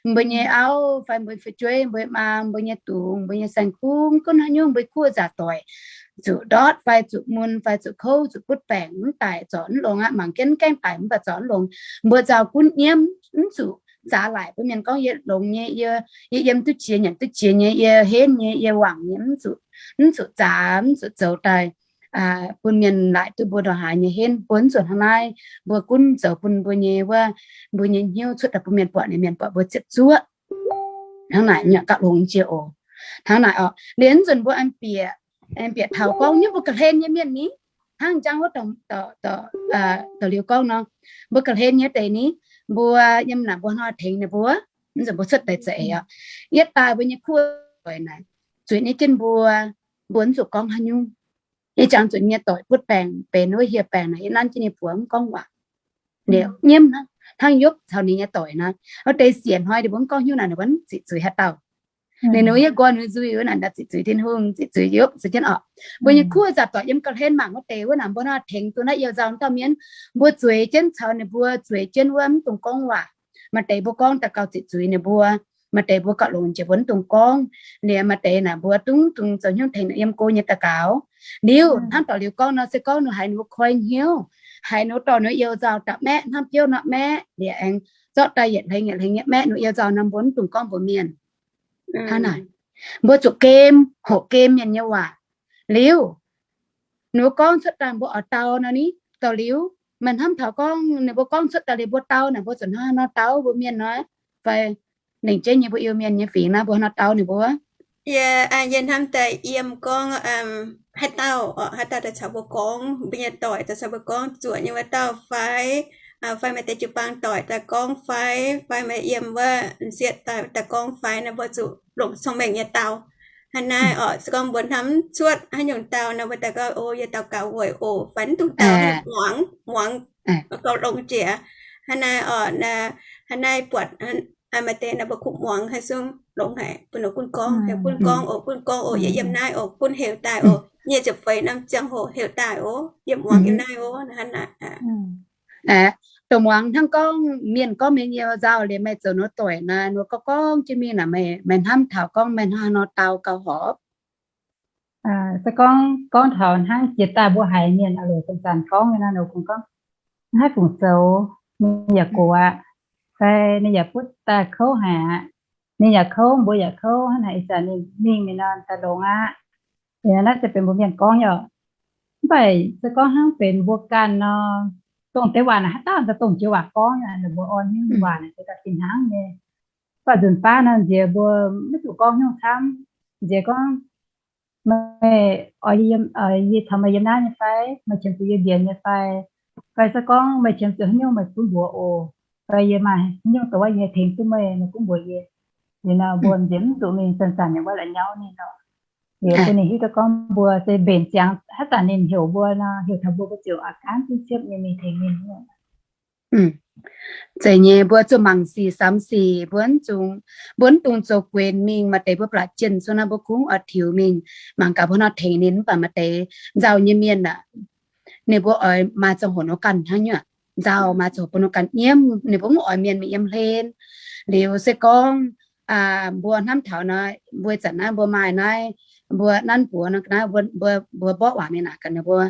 Mbuo nyei auv fai mbuo fu'jueiv, mbuo maa, mbuo nyei dungz, mbuo nyei saeng-kuv, gunv haaix nyungc mbuo kuv nzaangc doic, zuqc ndortv fai zuqc mun fai zuqc kouv, zuqc butv baengc, mv daic zorc mv longx aqv. Mangc jienv mv gaengh daic mv baac zorc mv longx. Mbuo nzauh gunv nyiemv, mv zuqc zaax laaic bun mienh gorngv yie longx nyei, yie, yie yiem duqv jiex, nyanc duqv jiex nyei, yie henv nyei, yie wangc nyei, mv zuqc, mv zuqc zaax, mv zuqc zoux daaih bun mienh laaic duqv mbuo ndongc haaix nyei henv. Mbuo mv zuqc hnangv naaiv. Mbuo gunv zoux bun mbuo nyei wuov, mbuo nyei hnyouv cuotv daaih bun mienh buatc, ninh mienh buatc mbuo ziepc zuoqv. Hnangv naaic nyungc gauh longx jiex oc. Hnangv naaic oc, liuz nzunc mbuo aengx bieqc, aengx bieqc taux gorngv nyungc mbuo ga'hlen nyei mienh ni, hnangv jangv wuov dorh liuz gorngv nor, mbuo ga'hlen nyei deix ni, mbuo yiem naaic mbuo hnangv tengx ninh mbuo, nzunc mbuo cuotv daaih za'eix oc. Yietv daaih mbuo nyei kuv doic naaic zueiz nyei jienv mbuo, mbuo mv zuqc gorngv haaix nyungc. Ih jangx zuqc nyei doic butv baengc, benx wuov hieh baengc naaic, yie nanv jienv ninh buoz mv gorngv waac. Liuz nyiemv hnangv, hnangv Yopv caux ninh nyei doic naaic, wuov deix siec hnoi ninh mbuo mv gorngv haaix nyungc naaic, ninh mbuo mv ziqc zuiz haaix dauh. Ninh, ninh mbuo yie nqoi ninh zuiz wuov naaic, ziqc zuiz Tin-Hungh, ziqc zuiz Yopv, zuiz jienv oc. Mbuo nyei kuv zaqc doic yiem ga'hlen mangc wuov deix wuov naaic, mbuo hnangv tengx duqv naaiv youh nzauh dauh mienh, mbuo zueiz jienv caux ninh mbuo, zueiz jienv wuov mv dungx gorngv waac. Maaih deix mbuo gorngv daux gaux ziqc zuiz ninh mbuo, maaih deix mbuo gauh longx jiex mbuo mv dungx gorngv. Liuz maaih deix naaic mbuo dungx, dungx zoux hnyouv tengx yiem go nyei daux gaux. Liuz hnangv doic liuz gorngv nor, se gorngv ninh haiz ninh mbuo koi hnyouv, haiz ninh mbuo dorh ninh mbuo youh nzauh daaih maeqv hnangv biouv nor maeqv, liuz aengx zorqv daaih yietc hlengx yietc hlengx nyei maeqv ninh mbuo youh nzauh nor, mbuo mv dungx gorngv mbuox mienh. Hnangv naaic, mbuo zuqc gem, hoqc gem mienh nyei waac. Liuz ninh mbuo gorngv cuotv daaih mbuo oix dau nor ni, doic liuz meih hnamv taux gorngv ninh mbuo gorngv cuotv daaih liuz mbuo dau naaic, mbuo zuqc hnangv haaix nor dau mbuo mienh nor? Fai lengc jeiv nyei mbuo Iu-Mienh nyei fingx naaiv mbuo hnangv haaix nor dau ninh mbuo? Yie, yie hnamv daaih yiem gorngv haaix dauh, haaix dauh daaih caux mbuo gorngv, mbuo nyei doic daaih caux mbuo gorngv, zuoqc nyei wuov dauh fai, fai maaih deix jiu-baang doic daaih gorngv fai, fai maaih yiem wuov m'sieqv doic daaih gorngv fai nor, mbuo zuqc longc cong-mengh nyei dau. Hnangv naaiv oc, se gorngv mbuo hnamv cuotv haaix nyungc dau nor, mbuo daaih gorngv, o, yie daux gaux weic oc, fai mv dungx dau, muangx, muangx, gauh longx jiex. Hnangv naaiv oc, hnangv naaiv buatc maaih deix nor mbuo kuv muangx haaix zungv longx haic, bun ninh gunv gorngv, heuc gunv gorngv oc, gunv gorngv oc, yie yiem naaiv oc, gunv heuc daaih oc, nyic ziepc feix norm ziangh hoc heuc daaih oc, yie muangx yiem naaiv oc, hnangv naaic. Aeqv, dongh muangx hnangv gorngv mienh gorngv mienh youh nzauh liuz meih zoux ninh mbuo doic naaic, ninh mbuo gorngv gorngv jienv mingh naaic, meih hnamv taux gorngv meih hnangv haaix nor dau gauh horpc? Se gorngv gorngv taux hnangv jiex daaih mbuo haiz mienh a'loc zanc-zanc gorngv nyei nor, ninh kungx gorngv, naaiv fungc zoux ninh yaac gox aqv, fai ninh yaac butv daaih kouv haic aqv, ninh yaac kouv, mbuo yaac kouv, hnangv naaic ih zanc ninh mingh mingh nor daaih longx aqv. Naaiv se benx mbuo mienh gorngv nyei oc. Mv baac se gorngv hnangv benx mbuo ganh nor, dongh deix waac naaic haaix dauh daaih dongh jiex waac gorngv, ninh mbuo orn hnyouv waac naaic se daaih fih hnangv nyei. Mv baac nzunc baav nor nziex mbuo maiv zuqc gorngv hnyouv camv. Nziex gorngv, meih oix yie caux meih yiem naaiv nyei fai? Meih qiemx zuqc yie mbienx nyei fai? Fai se gorngv meih qiemx zuqc haaix nyungc meih gunv mbuox oc. Fai yie maaih haaix nyungc dongh wuov yie tengx duqv meih, meih gunv mbuox yie. Liuz nor mbuo nziex mv zuqc mingh zanc-zanc nyei wuov la'nyauv ninh nor. Liuz bun ninh hiuv duqv gorngv mbuo se mbenc ziangx haaix zanc ninh heuc mbuo nor, heuc taux mbuo, mbuo ziouc a'gaanv zipv nyei mingh tengx ninh. Zeiz nyei, mbuo zuqc mangc sic samx sic, mbuo mv dungx, mbuo mv dungx zoux guenx mingh. Maaih deix mbuo blatc jienh cuotv nor, mbuo kungx oix tiux mingh mangc gaax mbuo nor tengx ninh. Mv baac maaih deix nzauh nyei mienh aac, ninh mbuo oix maaih ziangh hoc nor ganh hnangv nyei. Nzauh maaih ziangh hoc bun nor ganh nyiemv, ninh mbuo mv oix mienh mingh yiem hlen. Liuz se gorngv mbuo hnamv taux nor, mbuo zanc naaiv mbuo maaih naaiv, mbuo nanv buoz nor, ga'naaiv mbuo mborqv waac mingh naaic gaax ninh mbuo,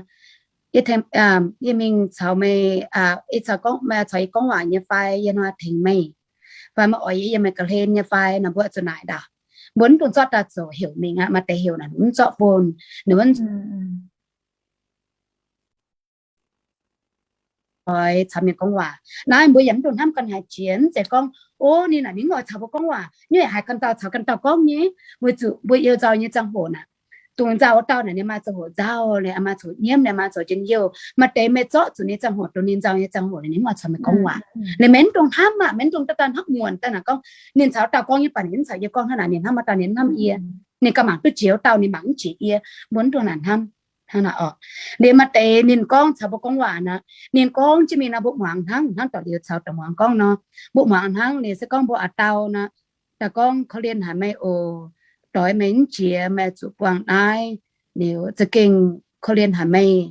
yie mingh caux meih, yie caux gorngv, meih caux yie gorngv waac nyei fai? Yie hnangv haaix tengx meih? Fai meih oix yie yiem meih ga'hlen nyei fai? Nor mbuo zuqc naaic ndaangc. Mbuo mv dungx zorqv daaih zoux heuc mingh aqv. Maaih deix heuc naaic mv zorqv bun ninh mbuo oix caux mienh gorngv waac. Naaiv mbuo yaac mv dungx hnamv ganh haaix jiex. Mv zeiz gorngv, o, ninh naaic ninh mv oix caux mbuo gorngv waac, ninh haiz ganh dauh caux ganh dauh gorngv nyei. Weic zuqc mbuo youh nzauh nyei ziangh hoc naaic, dongh nzauh wuov dauh naaic ninh maaih ziangh hoc nzauh, ninh maaih ziangh hoc nyiemv, ninh maaih ziangh hoc njien-youh. Maaih deix meih zorqv zuqc ninh ziangh hoc, dongh ninh nzauh nyei ziangh hoc ninh mv oix caux meih gorngv waac. Liuz meih mv dungx hnamv aqv, meih mv dungx daaih hnamv muonc daaih naaic gorngv, ninh caux wuov dauh gorngv nyei baac ninh mv caux yie gorngv hnangv naaic, ninh hnamv wuov dauh ninh mv hnamv yie. Ninh ganh mangc duqv jiex wuov dauh, ninh mangc mv jiex yie. Mbuo mv dungx naaic hnamv hnangv naaic oc. Liuz maaih deix ninh gorngv caux mbuo gorngv waac naaic, ninh gorngv jienv mingh nor mbuo muangx hnangv, hnangv doic liuz caux dongh muangx gorngv nor, mbuo muangx hnangv. Liuz se gorngv mbuo a'dau nor, daaih gorngv korv-lienh haic meih oc, doix meih mv jiex, meih zuqc buangh naaiv. Liuz za'gengh korv-lienh haic meih.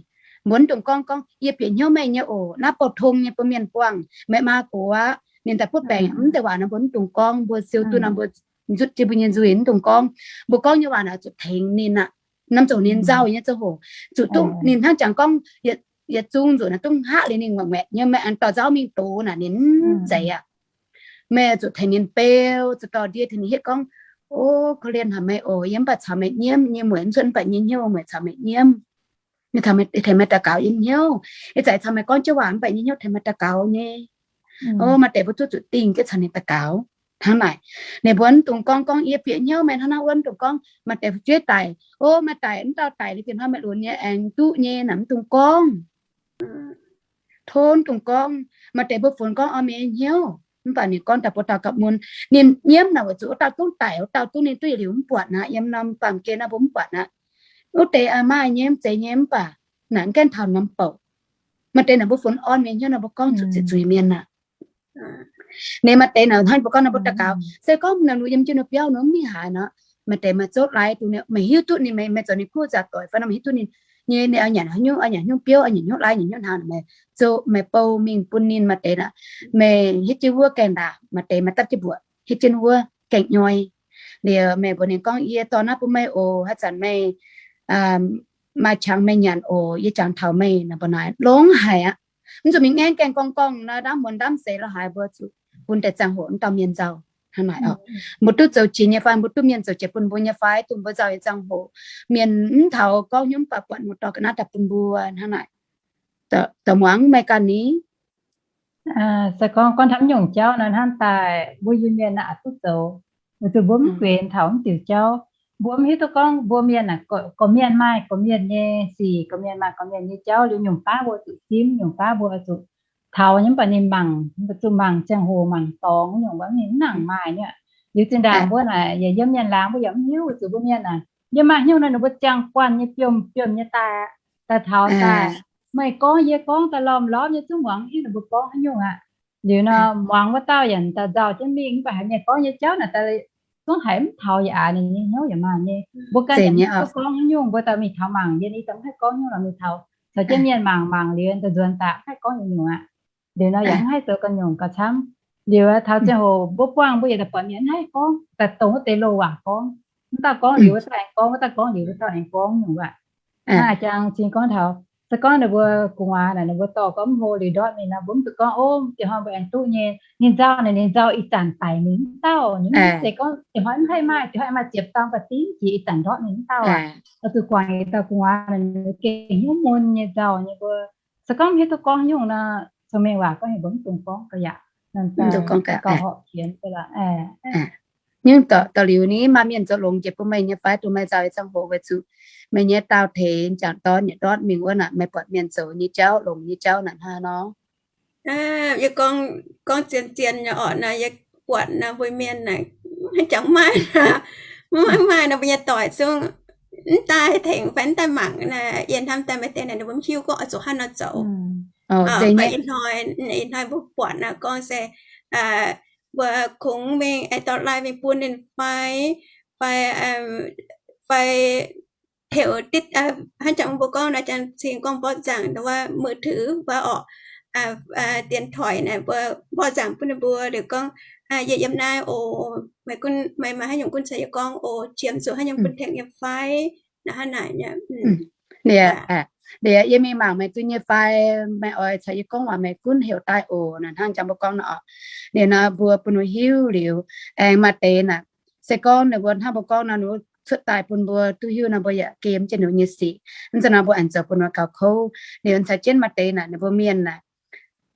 Mbuo mv dungx gorngv, gorngv yie bieqc hnyouv meih nyei oc, naaiv bouh tong nyei bun mienh buangh, meih maa gox aqv, ninh daaih butv baengc, mv deix waac nor mbuo mv dungx gorngv. Mbuo siou duqv nor mbuo nzutv jienv mbuo nyei nzuih mv dungx gorngv. Mbuo gorngv nyei waac naaic zuqc tengx ninh aqv. Naaiv zoux ninh nzauh nyei ziangh hoc, zuqc duqv ninh hnangv jangx gorngv, yietc zungv nzuqc naaic dungv haqv liuz ninh nguaaic-nguaaic nyei, meih aengx dorh nzauv mingh dox naaic ninh mv zeiz aqv. meih zuqc tengx ninh beu, zuqc dorh ndie tengx ninh hietv gorngv, O, korv-lienh haic meih oc, yie mv baac caux meih nyiemv nyei, mueic mv cuotv mv baac nyei hnyouv, mueic caux meih nyiemv. Tengx meih daux gaux yiem hnyouv. Ih zanc caux meih gorngv jienv waac mv baac nyei hnyouv tengx meih daux gaux nyei. O, maaih deix mbuo duqv zuqc dingh jienv caux ninh daux gaux. Hnangv naaic, ninh mbuo mv dungx gorngv, gorngv yie bieqc hnyouv meih hnangv naaiv wuov, mv dungx gorngv. Maaih deix fu'jueiv daic, O, meih daic, mv dauh daic liuz bieqc hnoi meih lunx nyei aengx duqv nyei naaic, mv dungx gorngv. Tov mv dungx gorngv. Maaih deix mbuo funx gorngv orn mienh nyei hnyouv, mv baac ninh gorngv daaih mbuo daux gaux mun, ninh nyiemv naaic weic zuqc wuov dauh dungv daic, wuov dauh dungv ninh duqv yietc liuz mv buatc aqv. Yiem norm baamh gen naaiv mbuo mv buatc aqv. Wuov deix maaih nyei, mv zeiz nyei, mv baac naaic mv gaengh taux norm bouc. Maaih deix naaic mbuo funx orn mienh hnyouv nor mbuo gorngv zuqc zuiz-zuiz mienh aqv. Ninh maaih deix naaic hnangv mbuo gorngv nor mbuo daux gaux, se gorngv naaic ninh yiem jienv ninh biauv nor mv mingh haaix nor, maaih deix maaih zouv lai duqv, meih hiuv duqv ninh, meih zoux ninh kuv zaqc doic fai nor, meih hiuv duqv ninh nyei, ninh oix nyanc haaix nyungc, oix nyanc hnyungv biouv, oix nyanc hnyungv lai, nyanc hnyungv hnaangx, meih zouv meih bou mingh bun ninh. Maaih deix naaic meih hietv jienv wuov gaengh ndaangc, maaih deix maaih dapv jienv mbuoqc hietv jienv wuov gaengh nyoi. Liuz meih mbuox ninh gorngv, Yie dorh naaiv bun meih oc, haaix zanc meih maaih qangx meih nyanc oc, yie jangx taux meih. Naaic mbuo naaic longx haic aqv. Mv zuqc mingh ngaengv gaengh gorngv gorngv nor, ndaamv muonz ndaamv seix lorz haaix mbuo zuqc bun deix ziangh hoc mv dauh mienh nzauh. Hnangv naaic oc. Mbuo duqv zoux jiex nyei fai mbuo duqv mienh zoux jiex bun mbuo nyei fai duqv mbuo nzauh nyei ziangh hoc, mienh mv taux gorngv hnyouv mv baac buatc muoz-doic ga'naaiv daaih bun mbuo. Hnangv naaic, da'muangx meih ganh ni. Se gorngv gorngv hnamv nyungc jauv nor, hnamv daaih mbuo Iu-Mienh naaic aqc duqv zoux, weic zuqc mbuo mv guenx taux mv diuc jauv. Mbuo mv hiuv duqv gorngv mbuo mienh aeqv, gorqv-mienh maaih gorqv-mienh nyei sic, gorqv-mienh maaih gorqv-mienh nyei jauv. Liuz nyungc baav mbuo zuqc simv, nyungc baav mbuo zuqc taux nyei mv baac ninh mangc, mbuo zuqc mangc ziangh hoc mangc dorngx nyungc, mv ninh mv nangc maaih nyei. Liuz zinh ndaangc mbuo naaic yaac yiem mienh laangz mbuo yaac mv hiuv, weic zuqc mbuo mienh aeqv, yiem maaih hnyouv nor ninh mbuo ziangh guanh nyei biomv biomv nyei daaih, daaih taux daaih, meih gorngv yie gorngv daaih lormh lormh nyei, zungv muangx hiuv ninh mbuo gorngv haaix nyungc aqv. Liuz nor muangx wuov dauh yaac daaih nzauh jienv mingh, mv baac haiz mienh gorngv nyei jauv naaic daaih zungv haiz mv taux yaac aac ninh nyei hnyouv yaac maaih nyei. Mbuo ganh yaac mv hiuv duqv gorngv haaix nyungc, mbuo daaih mingh taux mangc yie ni daaih mv haih gorngv haaix nyungc lorqc, mingh taux caux jienv mienh mangc mangc liuz daaih nzuonx daaih mv haih gorngv nyungc-nyungc aqv. Liuz nor yaac mv haih zoux ganh nyungc gauh camv. Liuz taux ziangh hoc mbuo buangh mbuo yaac daaih buatc mienh mv haih gorngv, daaih dongh wuov deix loz-waac gorngv. Mv dauh gorngv liuz wuov dauh aengx gorngv, wuov dauh gorngv liuz wuov dauh aengx gorngv nyungc aqv. Hnangv jangx cing gorngv taux, se gorngv ninh mbuo gu'nguaaz naaic ninh mbuo dorh gorngv mv hlo liuz ndortv mingh nor, mbuo mv zuqc gorngv, O, dinh hnoi mbuo aengx duqv nyei. Ninh nzauh naaic ninh nzauh ih zanc daic mingh mv dauh, ninh mv zeiz gorngv dinh hnoi mv haih maaih, dinh hnoi maaih ziepc dauh ga'dingv jiex ih zanc ndortv mingh mv dauh aqv. Oix zuqc guangc yietc dauh gu'nguaaz naaic ninh gengh hnyouv mun nyei nzauh nyei mbuo. Se gorngv mv hiuv duqv gorngv nyungc nor, cong-mengh waac gorngv heuc mbuo mv dungx gorngv gauh yaac, gauh horpc jienv. Nyungc dorh liuz ni, maaih mienh zoux longx jiex bun meih nyei fai, dongh meih nzauh nyei ziangh hoc weic zuqc meih nyei daauh tengx jangc dorn yietc ndortv mingh wuov naaic, meih buatc mienh zoux nyei jauv, longx nyei jauv naaic hnangv nor. Yie gorngv, gorngv zien-zien nyei orqc naaic, yie buatc naaic mbuo mienh naaic, haaix jangx maaih, mv maaih nor mbuo nyei doic zungv mv daaih tengx fai mv daaih mangc naaic, yie hnamv daaih maaih deix naaic ninh mbuo mv hiuv gorngv oix zuqc hnangv nor zoux. Ih hnoi, ih hnoi mbuo buatc naaic gorngv se mbuo kungx mingh aengx dorh lai mingh bun ninh fai, fai, fai heuc ditv, hnangv jangx mbuo gorngv naaiv jangx cing gorngv mborqv nzaangc wuov mbuo tuix wuov orqc, điện thoại naaic mbuo mborqv nzaangc bun ninh mbuo liuz gorngv, yie yiem naaiv oc, meih gunv, meih maaih haaix nyungc gunv caux yie gorngv oc, qiemx zuqc haaix nyungc bun tengx yie fai, naaiv hnangv naaic. Liuz yie mingh mangc meih duqv nyei fai, meih oix caux yie gorngv waac meih gunv heuc daaih oc, naaiv hnangv jangx mbuo gorngv nor orqc. Liuz nor mbuo bun ninh hiuv liuz, aengx maaih deix naaic, se gorngv ninh mbuo hnangv mbuo gorngv nor, ninh mbuo cuotv daaih bun mbuo duqv hiuv nor, mbuo yaac gemh jienv ninh mbuo nyei sic. Mv zeiz nor mbuo aengx zoux bun ninh mbuo gauh kouv. Liuz caux jienv maaih deix naaic, ninh mbuo mienh naaic,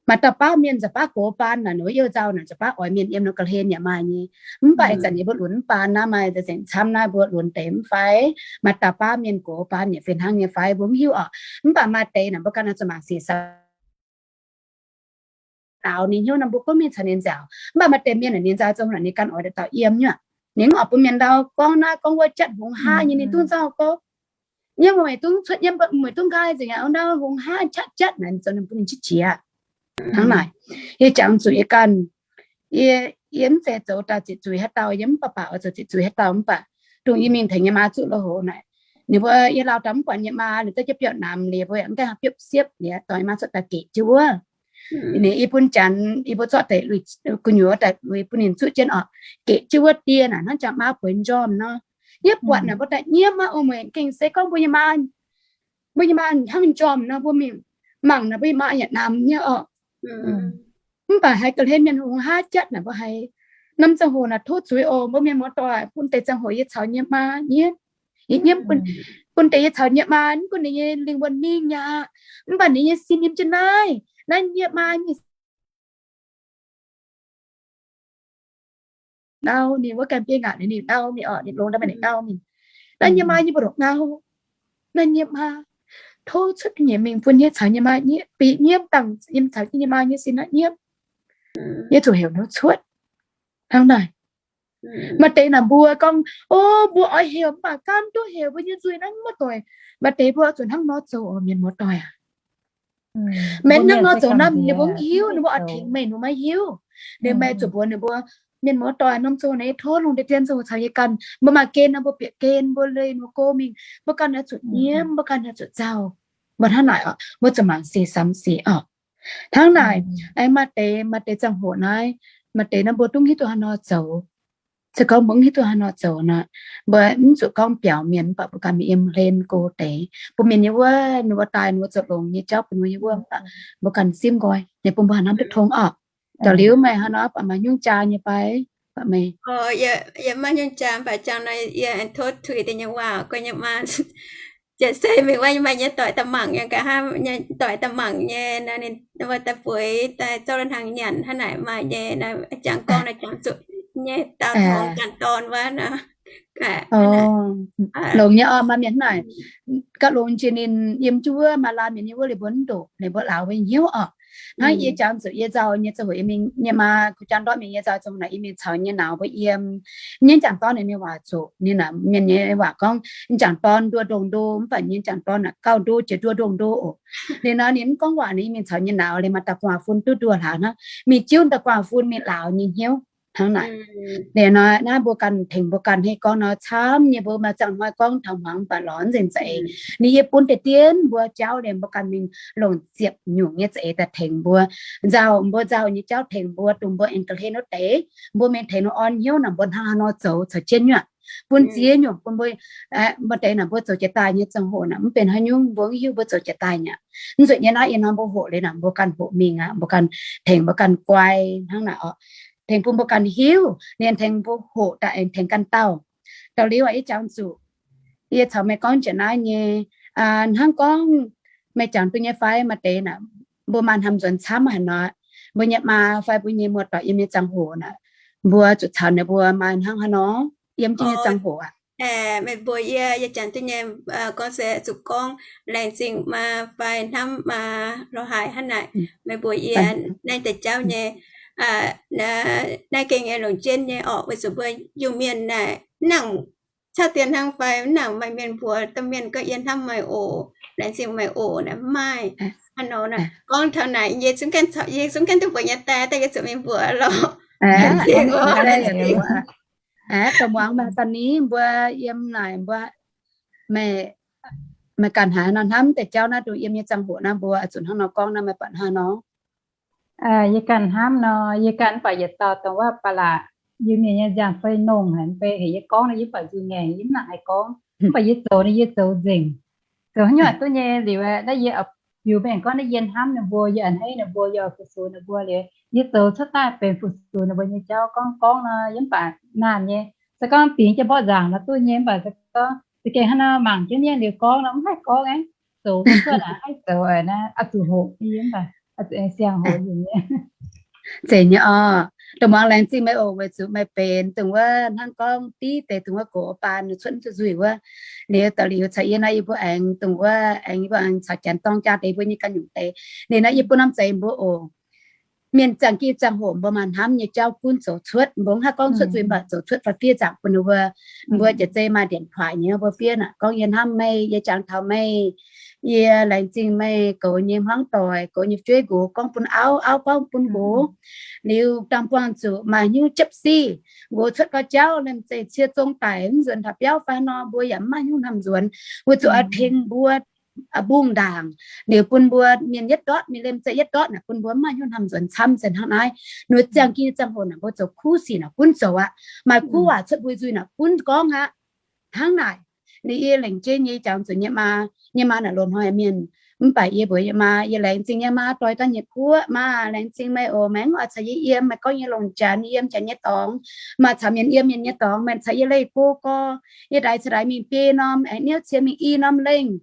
maaih dauh baav mienh nzauc baav gox baan naaic, ninh mbuo youh nzauh naaic nzauc baav oix mienh yiem ninh ga'hlen yaac maaih nyei. Mv baac ih zanc yie mbuo lunx mv baan naaiv, maaih nzengc camv naaiv mbuo lunx deix mv fai, maaih dauh baav mienh gox baan yaac fih hnangv nyei fai, mbuo mv hiuv orqc. Mv baac maaih deix naaic mbuo ganh oix zuqc mangc sic daaux ninh hnyouv nor, mbuo gunv mingh caux ninh nziaauc. Mv baac maaih deix mienh naaic ninh nzauh zong naaic ninh ganh oix dauh dauh yiem nyei. Ninh mv oix bun mienh ndau gorngv naaiv gorngv wuov, jatv hungx haav nyei, ninh duqv nzauh gorngv, yiem meih dungx cuotv yiem, meih dungx nqaai nzengc aqv, ndau hungx haav qaqv jatv naaic, zoux ninh bun ninh qiex jiez. Hnangv naaic, yie jangx zuqc yie ganh, yie, yie mv zeiz zoux dauh ziqc zuiz haaix dauh, yie mv baac baac oix zoux ziqc zuiz haaix dauh, mv baac dongh yie mingh tengx yie maa zuqv lo hoc naaic, ninh mbuo, yie lauh dauh mv buatc yie maa, ninh dorh jienv biopv namx liuz, mbuo yaac mv gaengh biopv siepv liuz, dorh yie maa cuotv daaih geqc jienv wuov. Ninh yie bun janx, yie mbuo zorqv deix lui, gu'nyuoz daaih lui bun ninh zuqv jienv orqc. Geqc jienv wuov dieh naaic hnangv jangx maa bueix njormh nor. Yie buatc naaic mbuo daaih nyiemv aqv, o, meih gengh se gorngv mbuo nyei maa, mbuo nyei maa hnangv njormh nor, mbuo mingh mangc naaic mbuo nyei maa yaac namx nyei orqc. Mv baac haiz ga'hlen mienh hungh haav jatv naaic mbuo haiz norm ziangh hoc naaic tov zuiz oc, mbuo mienh muoz-doic, bun deix ziangh hoc yie caux nyei maa nyiemv. Yie nyiemv bun, bun deix yie caux nyei maa, mv gunv ninh nyei lingh wuonh mingh aqv, mv baac ninh nyei sin yiem jienv naaiv. Naaiv nyei maa nyei ndau, ninh wuov gaengh biei ngaatc ninh ndau mingh orqc, ninh longx daaih maaih ninh ndau mingh. Naaiv nyei maa nyei mbu'ndongx ngau, naaiv nyei maa tov cuotv nyiemc mingh bun nyei caux nyei maa nyiemv, bieqc nyiemv dangh yiem caux nyei maa nyei sin naaiv nyiemv. Yie zuqc heuc ninh cuotv hnangv naaic. Maaih deix naaic mbuo gorngv, o, mbuo oix heuc mv baac gaamv duqv heuc mbuo nyei nzuih naaiv maiv doic. Maaih deix mbuo zuqc hnangv nor zoux oc, mienh muoz-doic aac. Maiv hnangv nor zoux nor ninh mbuo mv hiuv, ninh mbuo oix tengx meih ninh mbuo maiv hiuv. Liuz meih zuqc mbuox ninh mbuo, mienh muoz-doic, norm ziangh hoc naaiv tov lungh ndiev dien ziangh hoc caux yie ganh. Mbuo maaih gen nor mbuo bieqc gen, mbuo leih ninh mbuo go mingh, mbuo ganh oix zuqc nyiemv, mbuo ganh oix zuqc nzauh. Mbuo hnangv naaic oc, mbuo zuqc mangc sic samx sic oc. Hnangv naaic, aengx maaih deix, maaih deix ziangh hoc naaiv, maaih deix naaiv mbuo dungv hiuv duqv haaix nor zoux. Se gorngv mbuo mv hiuv duqv haaix nor zoux nor, mbuo mv zuqc gorngv biaux mienh, mv baac mbuo ganh mingh yiem hlen go deix. Bun mienh nyei wuov, ninh mbuo daaih ninh mbuo zoux longx nyei jauv bun mbuo nyei wuov, mv baac mbuo ganh simv nqoi, ninh bun mbuo haaix norm duqv tong orqc. Da'liuz meih haaix nor, baac maaih nyungc jaa nyei fai? Baac meih, yie maiv nyungc jaa, mv baac jangx nor yie aengx tov tuix deix nyei waac, guei nyei maa, jiex sei mingh wuov maaih nyei doic daaih mangc nyei, nqa'haav nyei doic daaih mangc nyei nor, ninh mbuo daaih bueix daaih zouv la'hnangx nyanc hnangv naaic maaih nyei nor, jangx gorngv naaiv jangx zuqc nyei daauh tongx ganh dorn wuov nor. Longx nyei orqc, maaih mienh hnangv naaic. Gauh longx jiex ninh yiem jienv wuov maaih laanh mienh nyei wuov liuz mbuo mv ndoqc, ninh mbuo lauz mbuo hnyouv orqc. Hnangv yie jangx zuqc yie nzauh nyei ziangh hoc, yie mingh nyei maa kuh jangx ndortv mingh, yie nzauh ziangh hoc naaic yie mingh caux nyei nauz mbuo yiem. Nyei jangx dorn ninh mingh waac zuqc ninh naaic mienh nyei waac gorngv, nyei jangx dorn nduov ndongh ndo, mv baac nyei jangx dorn naaic gauh ndo jiex nduov ndongh ndo oc. Liuz nor ninh mv gorngv waac, ninh mingh caux nyei nauz liuz maaih daaih gu'nguaaz-fun duqv nduov hlaax hnangv, mingh jiuv daaih gu'nguaaz-fun mingh lauz nyei hnyouv hnangv naaic. Liuz nor naaiv mbuo ganh tengx mbuo ganh hei gorngv nor camv nyei, mbuo maaih ziangh hnoi gorngv taux hmuangx mv baac lorz nzengc za'eix. Ninh yie bun deix dien mbuo jauv liemh mbuo ganh mingh longc ziepc nyungc nyei za'eix daaih tengx mbuo nzauh, mbuo nzauh nyei jauv tengx mbuo, dongh mbuo aengx ga'hlen wuov deix, mbuo mingh tengx ninh orn hnyouv naaic mbuo hnangv haaix nor zoux caux jienv nyuoqc. Bun ziex nyungc bun mbuo, mbuo deix naaic mbuo zoux jiex daaih nyei ziangh hoc naaic mv benx haaix nyungc, mbuo mv hiuv mbuo zoux jiex daaih nyei. Mv zuqc nyei naaiv yie hnoi mbuo hoqc liuz naaic mbuo ganh hoqc mingh aqv, mbuo ganh tengx mbuo ganh guai hnangv naaic orqc. Tengx bun mbuo ganh hiuv, ninh tengx mbuo hoqc daaih aengx tengx ganh dauh. Da'liuz yie jangx zuqc, yie caux meih gorngv jiex naaiv nyei, hnangv gorngv meih jangx duqv nyei fai maaih deix naaic, mbuo maaih hnamv nzuonx camv haaix nor, mbuo nyei maa fai mbuo nyei muoz-doic yiem nyei ziangh hoc naaic, mbuo zuqc caux ninh mbuo maaih hnangv haaix nor yiem jienv nyei ziangh hoc aqv. Meih mbuox yie, yie jangx duqv nyei, gorngv se zuqc gorngv laengz zingh maa fai hnamv maa lorz haaix hnangv naaic, meih mbuox yie naaiv deix jauv nyei, naaiv gengh nyei longc jienv nyei orqc, weic zuqc mbuo Iu-Mienh naaic mv nangc caux dien hnangv fai mv nangc maaih mienh mbuox domh mienh gorngv yie hnamv meih oc, laengz zingh meih oc naaic mv maaih. Hnangv nor naaic gorngv taux naaic yie zungv gaengh, yie zungv gaengh duqv mbuox nyei daaih, daaih yie zuqc mingh mbuox lorqc. Laengz zingh oc, laengz zingh. Aa, dongh muangx meih daaih ni mbuo yiem naaic mbuo, meih, meih ganh haaix nor hnamv deix jauv naaiv, dongh yiem nyei ziangh hoc naaiv mbuo zuqc hnangv nor gorngv naaiv meih buatc hnangv nor? Yie ganh hnamv nor, yie ganh mv baac yietc dauh dongh wuov ba'laqc Iu-Mienh nyei nziang-fei nongh haic, mv bei heuc yie gorngv nor yie mv baac nzuih ngaengc, yie mv nangc haih gorngv. Mv baac yie zoux nor yie zoux nzengc. Zoux haaix nyungc duqv nyei liuz naaiv yie biux mengh gorngv naaiv yie hnamv ninh mbuo, yie a'hneiv ninh mbuo, yie fu-sux ninh mbuo liuz, yie zoux cuotv daaih benx fu-sux ninh mbuo nyei jauv. Gorngv gorngv nor yie mv baac naanh nyei. Se gorngv bingx jienv mborqv nzaangc nor duqv nyei, mv baac se gorngv za'gengh hnangv nor mangc jienv mienh liuz gorngv nor mv haih gorngv aeqv, zoux cuotv aqv, haih zoux aqv, aa, zuqc hoqc nyei, mv baac siang-hoc nyei. Zeiz nyei orqc. Dongh muangx laengz zingh meih oc, weic zuqc meih benx dongh wuov hnangv gorngv div deix dongh wuov gox baan cuotv zuqc nzuih wuov. Liuz da'liuz caux yie naaiv yie mbuo aengx dongh wuov aengx yie mbuo aengx caux janx dorng jaa deix mbuo nyei ganh nyungc deix. Liuz naaiv yie bun norm za'eix mbuo oc. Mienh ziangh gih ziangh hoc mbuo maaih hnamv nyei jauv gunv zoux cuotv, mbuo mv haih gorngv cuotv nzuih mv baac zoux cuotv fai fiev nzaangc bun ninh mbuo. Mbuo jiex zei maaih điện thoại nyei mbuo fiev naaic gorngv yie hnamv meih, yie jangx taux meih, yie laengz zingh meih, goux nyei hmuangv doic, goux nyei fu'jueiv nqox gorngv bun auv, auv gorngv bun nqox. Liuz dangh buangh zuqc maaih hnyouv jepv siv, nqox cuotv gau jauv liemh zeih cie zong daic mv nzuonx taux biauv fai nor mbuo yaac mv maaih hnyouv hnamv nzuonx. Weic zuqc oix tengx mbuo mbungh ndaangc, liuz bun mbuo mienh yietv ndortv, mienh liemh zeih yietv ndortv naaic bun mbuo mv maaih hnyouv hnamv nzuonx camv se hnangv naaiv. Ninh mbuo ziangh gih ziangh hoc naaic mbuo zoux kuv sic naaic gunv zoux aqv. Maaih kuv waac cuotv mbuo nzuih naaic gunv gorngv aqv. Hnangv naaic, ninh yie lengc jeiv nyei jangx zuqc nyei maa, nyei maa naaic loz-hnoi mienh Mv baac yie mbuox yie maa, yie laengz zingh nyei maa, doix daaih nyei guoqv maa, laengz zingh meih oc. Meih mv oix caux yie yiem, meih gorngv yie longc janx yiem janx nyei dorngx, maaih caux mienh yiem mienh nyei dorngx, meih caux yie leih go gorx, yie ndaix caux ndaix mingh biei norm, aengx niouv cie mingh i norm lengh.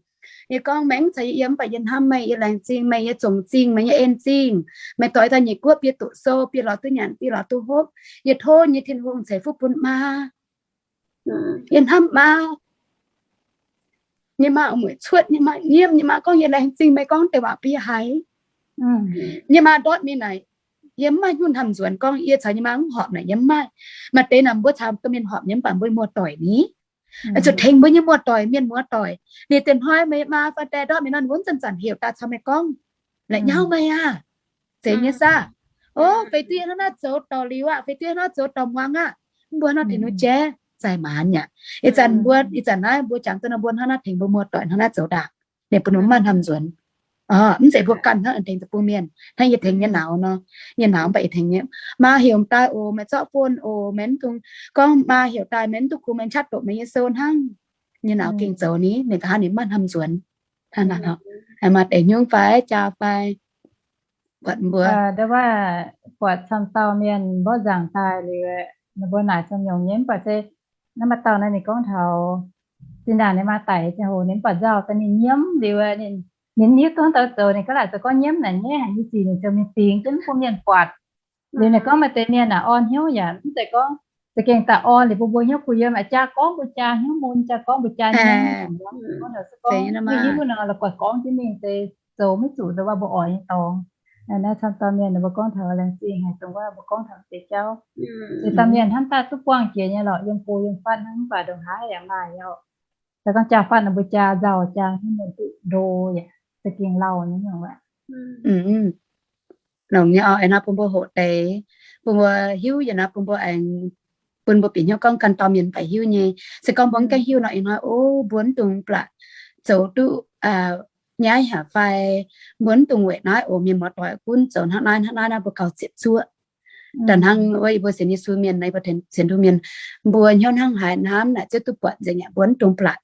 Yie gorngv meih mv caux yie yiem, mv baac yie hnamv meih, yie laengz zingh meih, yie zongc zingh meih nyei en zingh. Meih doix daaih nyei guoqv bieqc doqc sou, bieqc lorz duqv nyanc, bieqc lorz duqv hopv. Yie tov nyei Tin-Hungh ceix fuqv bun maa. Yie hnamv maa nyei, maa mueic cuotv nyei, maa nyiemv nyei, maa gorngv yie laengz zingh meih gorngv deix waac bun yie haiz nyei. Maa ndortv mingh naaic, yie mv maaih hnyouv hnamv nzuonx gorngv yie caux nyei maa mv horpc naaic, yie mv maaih. Maaih deix naaic mbuo caux domh mienh horpc nyei, mv baac mbuo muoz doic ni, zuqc tengx mbuo nyei muoz doic, mienh muoz doic. Liuz deix hnoi meih maa fai die ndortv mingh nor, ninh mbuo zanc-zanc heuc daaih caux meih gorngv, la'nyauv meih aah, zeiz nyei saah? O, feix duqv hnangv naaiv zoux dorh liuz aqv, feix duqv hnangv naaiv zoux dorh muangx aqv. Mbuo hnangv tengx ninh jaiv zaaih maanz yaac. Ih zanc mbuo, ih zanc naaiv mbuo jangx duqv nor, mbuo hnangv naaiv tengx mbuo muoz doic hnangv naaiv zoux ndaangc. Ninh bun ninh maaih hnamv nzuonx. Mv zeiz mbuo ganh hnangv tengx deic-bung mienh, hnangv yie tengx nyei nauz nor. Nyei nauz mv baac yie tengx nyei maa heuc daaih oc, meih zorqv phone oc, meih mv dungx gorngv maa heuc daaih, meih mv duqv kungx, meih qaqv doqc meih nyei sou hnangv. Nyei nauz gengh zoux ni, ninh nqa'haav ninh maaih hnamv nzuonx. Hnangv naaic, maaih deix hnyouv fai jaa fai buatc mbuo, buatc camv dauh mienh mborqv nzaangc daaih liuz, ninh mbuo naaic camv nyungc nyei, mv baac se naaiv maaih dauh naaiv ninh gorngv taux zinh ndaangc ninh maa daic ziangh hoc ninh mv baac nzauh daaih ninh nyiemv liuz, ninh hiuv duqv dauh zoux, ninh gaav laaic zoux gorngv nyiemv naaic nyei haic nyei sic, ninh ziouc mingh dingx jienv bun mienh buatc. Liuz ninh gorngv maaih deix mienh naaic orn hnyouv yaac mv zeiz gorngv za'gengh daaih orn liuz bun mbuo hnyouv kuh yiem, aa, jaa gorngv mbuo jaa hnyouv mun, jaa gorngv mbuo jaa hnyouv, gorngv taux se gorngv mv hiuv nor, la'guaih gorngv jienv mingh se zoux maiv zuqc zoux waac mbuo oix nyei dorngx. Naaiv camv dauh mienh ninh mbuo gorngv taux laengz zingh haic dongh wuov mbuo gorngv taux deix jauv. Se dauh mienh hnamv daaih duqv buangh jiex nyei lorqc, yiem go yiem fatv hnangv, mv baac ndongc haaix yaac maaih nyei oc. Se gorngv jaa fatv nor mbuo jaa nzauh jaa hnangv mienh duqv ndo yaac za'gengh lauh nyei nyungc aqv. Longc nyei oc, aengx nor bun mbuo hoqc deix, bun mbuo hiuv yaac nor bun mbuo aengx, bun mbuo bieqc hnyouv gorngv ganh dauh mienh mv baac hiuv nyei. Se gorngv mbuo mv gaengh hiuv nor, ih hnoi o, mbuo mv dungx blatc zoux duqv nyaiv haaix fai mbuo mv dungx weic naaiv oc, mienh muoz-doic gunv zoux hnangv naaiv hnangv naaiv naaiv mbuo gauh ziepc zuoqv. Da'hnangv wuov yie mbuo sienx Yesu mienh, yie mbuo sienx Tin-Hungh mienh, mbuo hnyouv hnangv haaix hnamv naaic ziouc duqv buatc nzengc aqv. Mbuo mv dungx blatc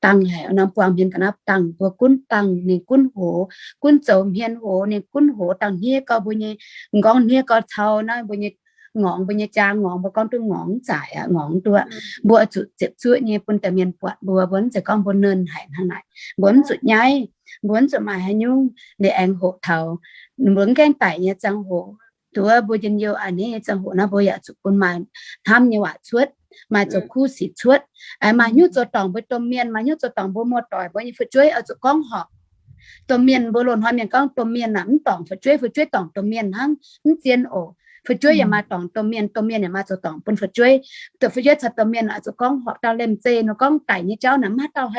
dangh haic nor, buangh hmien ga'naaiv dangh, mbuo gunv dangh, ninh gunv hoz, gunv zoux hmien hoz, ninh gunv hoz dangh hniev gau mbuo nyei, m'nqorngv hniev gau cau naaiv mbuo nyei ngorngx, mbuo nyei jaa ngorngx, mbuo gorngv duqv ngorngx zaaic aqv, ngorngx duqv. Mbuo zuqc ziepc zuoqv nyei bun deix mienh buatc mbuo, mbuo mv zeiz gorngv mbuo nernh haic hnangv naaic. Mbuo mv zuqc nyaiv, mbuo mv zuqc maaih haaix nyungc, ninh aengx hoqc taux mbuo mv gaengh daic nyei ziangh hoc, duqv mbuo njien-youh a'hneiv nyei ziangh hoc naaiv, mbuo yaac zuqc bun maaih hnamv nyei waac cuotv, maaih zoux kuv sic cuotv, maaih hnyouv zoux dorngc mbuo domh mienh, maaih hnyouv zoux dorngc mbuo muoz-doic, mbuo nyei fu'jueiv oix zuqc gorngv horpc. Domh mienh, mbuo loz-hnoi mienh gorngv domh mienh aah, mv dorngc fu'jueiv, fu'jueiv dorngc domh mienh hnangv, mv zien oc. Fu'jueiv yaac maaih dorngc domh mienh, domh mienh yaac maaih zoux dorngc bun fu'jueiv. Fu'jueiv caux domh mienh oix zuqc gorngv horpc. Dangh liemh zeih nor gorngv daic nyei jauv naaic, mv maaih dauh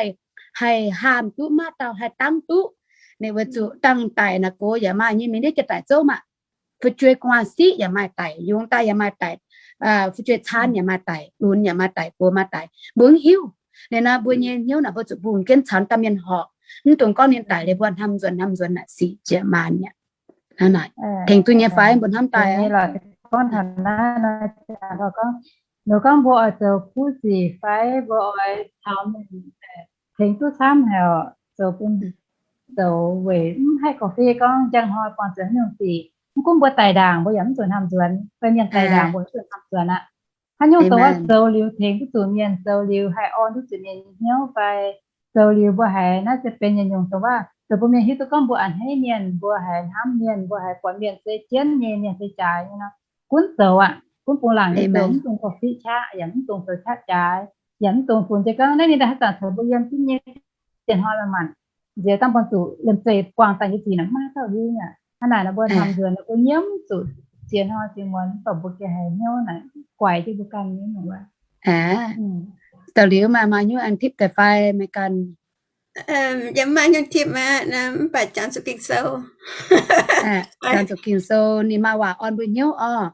haih haamh duqv, mv maaih dauh haih dangv duqv. Ninh weic zuqc dangh daic naaic gox yaac maaih nyei, mingh ndiev jiex daic zouv maah. Fu'jueiv gu'nguaaz-siqv yaac maaih daic, yungz daaih yaac maaih daic, fu'jueiv caanv yaac maaih daic, lunx yaac maaih daic, gox maaih daic, mbuo mv hiuv. Liuz naaiv mbuo nyei hnyouv naaic mbuo zuqc mbungh jienv caux dauh mienh horpc. Mv dungx gorngv ninh daic liuz mbuo hnamv nzuonx hnamv nzuonx naaic sic jiex maanc mi'aqv. Hnangv naaic tengx duqv nyei fai mbuo hnamv daaih aqv. Ninh gorngv mbuo oix zoux kuv sic fai mbuo oix caux mienh tengx duqv camv haic, zoux bun zoux weic mv haih korv-fiqv gorngv njang hnoi buangh zuqc haaix nyungc sic. Mv gunv mbuo daic ndaangc mbuo yaac mv zuqc hnamv nzuonx, fai mienh daic ndaangc mbuo mv zuqc hnamv nzuonx aqv. Haaix nyungc dongh wuov zoux liuz tengx duqv zuqc mienh, zoux liuz haih orn duqv zuqc mienh nyei hnyouv fai zoux liuz mbuo haiz naaiv se benx yietc nyungc dongh wuov zoux bun mienh hiuv duqv gorngv mbuo a'hneiv mienh, mbuo haiz hnamv mienh, mbuo haiz buatc mienh se jienv nyei, mienh se jaaix nyei nor, gunv zoux aqv. Gunv bungx laangc nyei zoux, mv dungx korv-fiqv qaqv, yaac mv dungx zoux qaqv jaaix, yaac mv dungx funx jiex gorngv naaiv ninh daaih haaix zanc caux mbuo yiem jienv nyei, ziex hnoi maaih maanc nziex dangh buangh zuqc liemh zeih buangh daaih nyei sic naaic mv maaih dauh hiuv aqv. Hnangv naaic nor mbuo hnamv nzuonx, mbuo nyiemv zuqc ziex hnoi ziex muonz mv baac mbuo gengh haiz hnyouv naaic guaix jienv mbuo ganh nyei nyungc wuov. Daux liuz maaih, maaih hnyouv aengx tipv deix fai meih ganh? Yie mv maaih hnyouv tipv aqv, mv baac jangx zuqc Ging-Sou. Jangx zuqc Ging-Sou ninh maaih waac orn mbuo hnyouv orqc.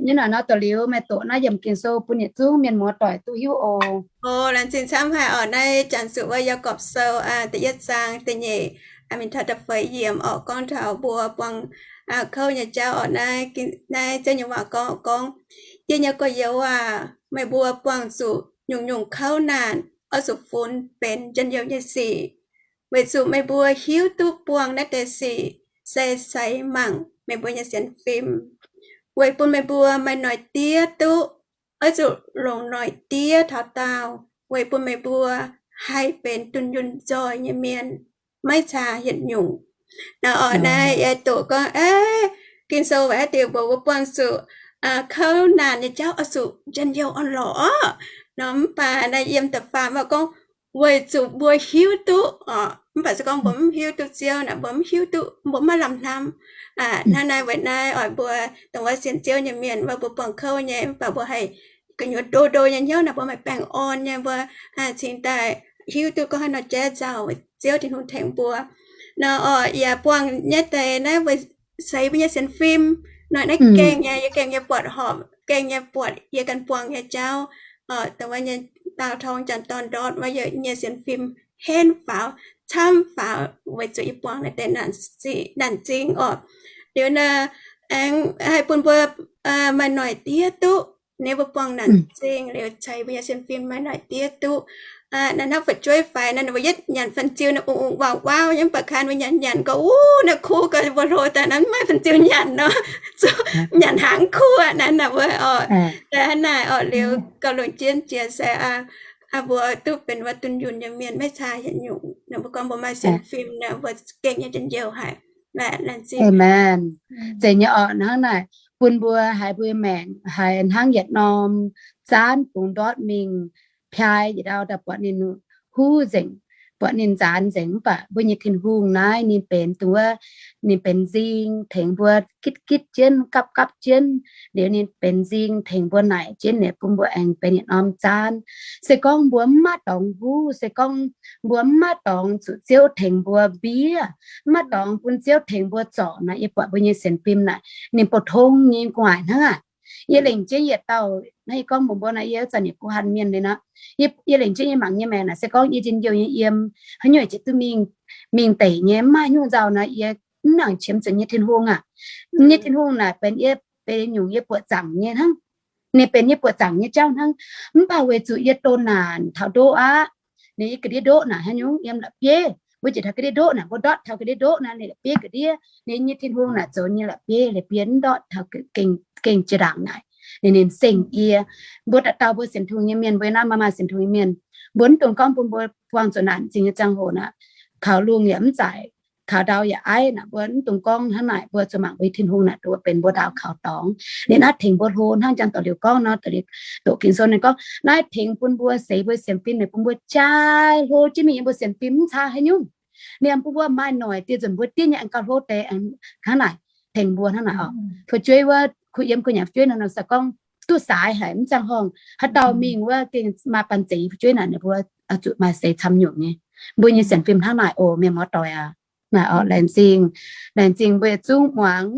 Nyei naaic nor daux liuz meih doqc naaiv yiemc Ging-Sou bun yietc zungv mienh muoz-doic duqv hiuv oc. O, laengz zingh camv haic orqc. Naaiv jangx zuqc wuov Yaagorpc Sou da'yietv zaang da'nyeic mingh taux da'feix yiemc orqc, gorngv taux mbuo buangh kouv nyei jauv orqc. Naaiv, naaiv Ziouv nyei waac gorngv, gorngv, Yie nyei gorx-youz aac, meih mbuo buangh zuqc nyungc-nyungc kouv naanc oix zuqc funx benx njien-youh nyei sic. weic zuqc meih mbuo hiuv duqv buangh naaiv deix sic se seix mangc meih mbuo nyei sienx fim, weic bun meih mbuo maaih noic diev duqv, oix zuqc longc noic diev taux daauh, weic bun meih mbuo haih benx dunh yunh nzoih nyei mienh, maiv caa yietc nyungc. Naaiv oix naaiv yie doqc gorngv, aav, Ging-Sou waac haaix diuc mbuox mbuo buangh zuqc kouv naanc nyei jauv oix zuqc njien-youh orn-lorqc orqc. Nor mv baac naaiv yiem da'faam maaih gorngv, weic zuqc mbuo hiuv duqv orqc. Mv baac se gorngv mbuo mv hiuv duqv Ziouv naaic, mbuo mv hiuv duqv, mbuo maiv lamh hnamv. Hnangv naaiv weic naaiv oix mbuo dongh wuov sienx Ziouv nyei mienh, wuov mbuo buangh kouv nyei, mv baac mbuo haih gu'nyuoz ndo ndo nyei hnyouv naaic, mbuo maaih baengh orn nyei, mbuo cingx daaih hiuv duqv gorngv haaix nor jaiv nzauh, Ziouv Tin-Hungh tengx mbuo. Nor oc, yaac buangh nyei deix naaiv weic seix mbuo nyei sienx fim. Nor naaiv gengh nyei, yie gengh nyei buatc horpc, gengh nyei buatc yie ganh buangh nyei jauv. Dongh wuov nyei daauh torngv janx-dorn ndortv wuov, yie nyei sienx fim henv faaux, camv faaux weic zuqc yie buangh naaiv deix naanc zingh orqc. Liuz naaiv aengx haih bun mbuo maaih noic diev duqv. Ninh mbuo buangh naanc zingh liuz ceix mbuo nyei sienx fim maaih noic diev duqv. Naaiv hnangv fu'jueiv faix naaiv, ninh mbuo yietv nyanc fun-ziu naaiv, ungx ungx waauv waauv, yiem ba'kanh mbuo nyanc nyanc gau, uv, naaiv kuv gau, mbuo hlo daaih naaiv maiv fun-ziu nyanc nor, zuqc nyanc hnaangx kuv naaiv naaic wuov oc. Hnangv naaic oc, liuz gauh longc jienv jiex se mbuo duqv benx wuov dunh yunh nyei mienh maiv caa yietc nyungc. Naaiv mbuo gorngv mbuo maaih sienx fim naaiv, mbuo gengh nyei njien-youh haic. Amen. Zeiz nyei orqc, hnangv naaic bun mbuo haiz mbuo maengc haiz hnangv yietc norm zaanv bungx ndortv mingh, piaa yietc ndau daaih buatc ninh huv nzengc, buatc ninh nzaanx nzengc. Mv baac mbuo nyei Tin-Hungh naaiv ninh benx dongh wuov, ninh benx nzing tengx mbuo gitv gitv jienv, gapv gapv jienv. Liuz ninh benx nzing tengx mbuo naaic jienv, ninh bun mbuo aengx benx yietc norm zaanv. Se gorngv mbuo mv maaih dorngx huv, se gorngv mbuo mv maaih dorngx zuqc Ziouv tengx mbuo mbiev, mv maaih dorngx bun Ziouv tengx mbuo zorc naaic, yie buatc mbuo nyei sienx fim naaic ninh pou-tong nyei gu'nguaaic hnangv aqv. Yie lengc jeiv yietc dauh naaiv, yie gorngv mbuox mbuo naaic, yie zanc yietc guh hanh mienh liuz nor, yie lengc jeiv yie mangc nyei maengc naaic, se gorngv yie njien-youh nyei yiem haaix nyungc jiex duqv mingh, mingh deic nyei, mv maaih haaix nyungc nzauh nor, yie mv nangc qiemx zuqc nyei Tin-Hungh aac. Nyei Tin-Hungh naaic benx yie, benx nyungc yie buoqc zaangc nyei hnangv. Ninh benx yie buoqc zaangc nyei jauv hnangv. Mv baac weic zuqc yie doh naanc taux ndoqv aqv, ninh yie ga'ndiev ndoqv naaic haaix nyungc yiem la'bieiv. Mbuo jiex taux ga'ndiev ndoqv naaic, mbuo ndortv taux ga'ndiev ndoqv naaic, ninh la'bieiv ga'ndiev, ninh nyei Tin-Hungh naaic zoux nyei la'bieiv, la'bieiv ndortv taux gengh jiex ndaangc naaic. Ninh, ninh seng yie. Mbuo dauh dauh mbuo sienx Tin-Hungh nyei mienh, mbuo naaiv maaih maaih sienx Tin-Hungh nyei mienh, mbuo mv dungx gorngv bun mbuo buangh zuqc naanc zingh nyei ziangh hoc naaic, kaux lungh yaac mv zaic, kaux ndau yaac aiv naaic, mbuo mv dungx gorngv hnangv naaic. Mbuo zuqc mangc mbuo nyei Tin-Hungh naaic, dongh benx mbuo ndaauv kaux dorngx. Ninh naaiv tengx mbuo hlo hnangv janx-dorn liuz gorngv nor, doqc Ging-Sou ninh gorngv naaiv tengx bun mbuo seix mbuo sienx fim, ninh bun mbuo jaa hlo jienv mingh yiem mbuo sienx fim mv caa haaix nyungc. Ninh bun mbuo maaih noic dieh nzunc mbuo diev nyei aengx gauh hlo deix hnangv naaic, tengx mbuo hnangv naaic oc. Fu'jueiv wuov, kuh yiem kuh nyanc fu'jueiv nor, nor se gorngv duqv saaix haic, mv ziangh horngh haaix dauh mingh wuov gengh maaih banh zeiz fu'jueiv naaic, ninh mbuo zuqc maaih seix camv nyungc nyei. Mbuo nyei sienx fim hnangv naaic oc, mienh muoz-doic aac. Naaic oc, laengz zingh, laengz zingh mbuo yietc zungv muangx,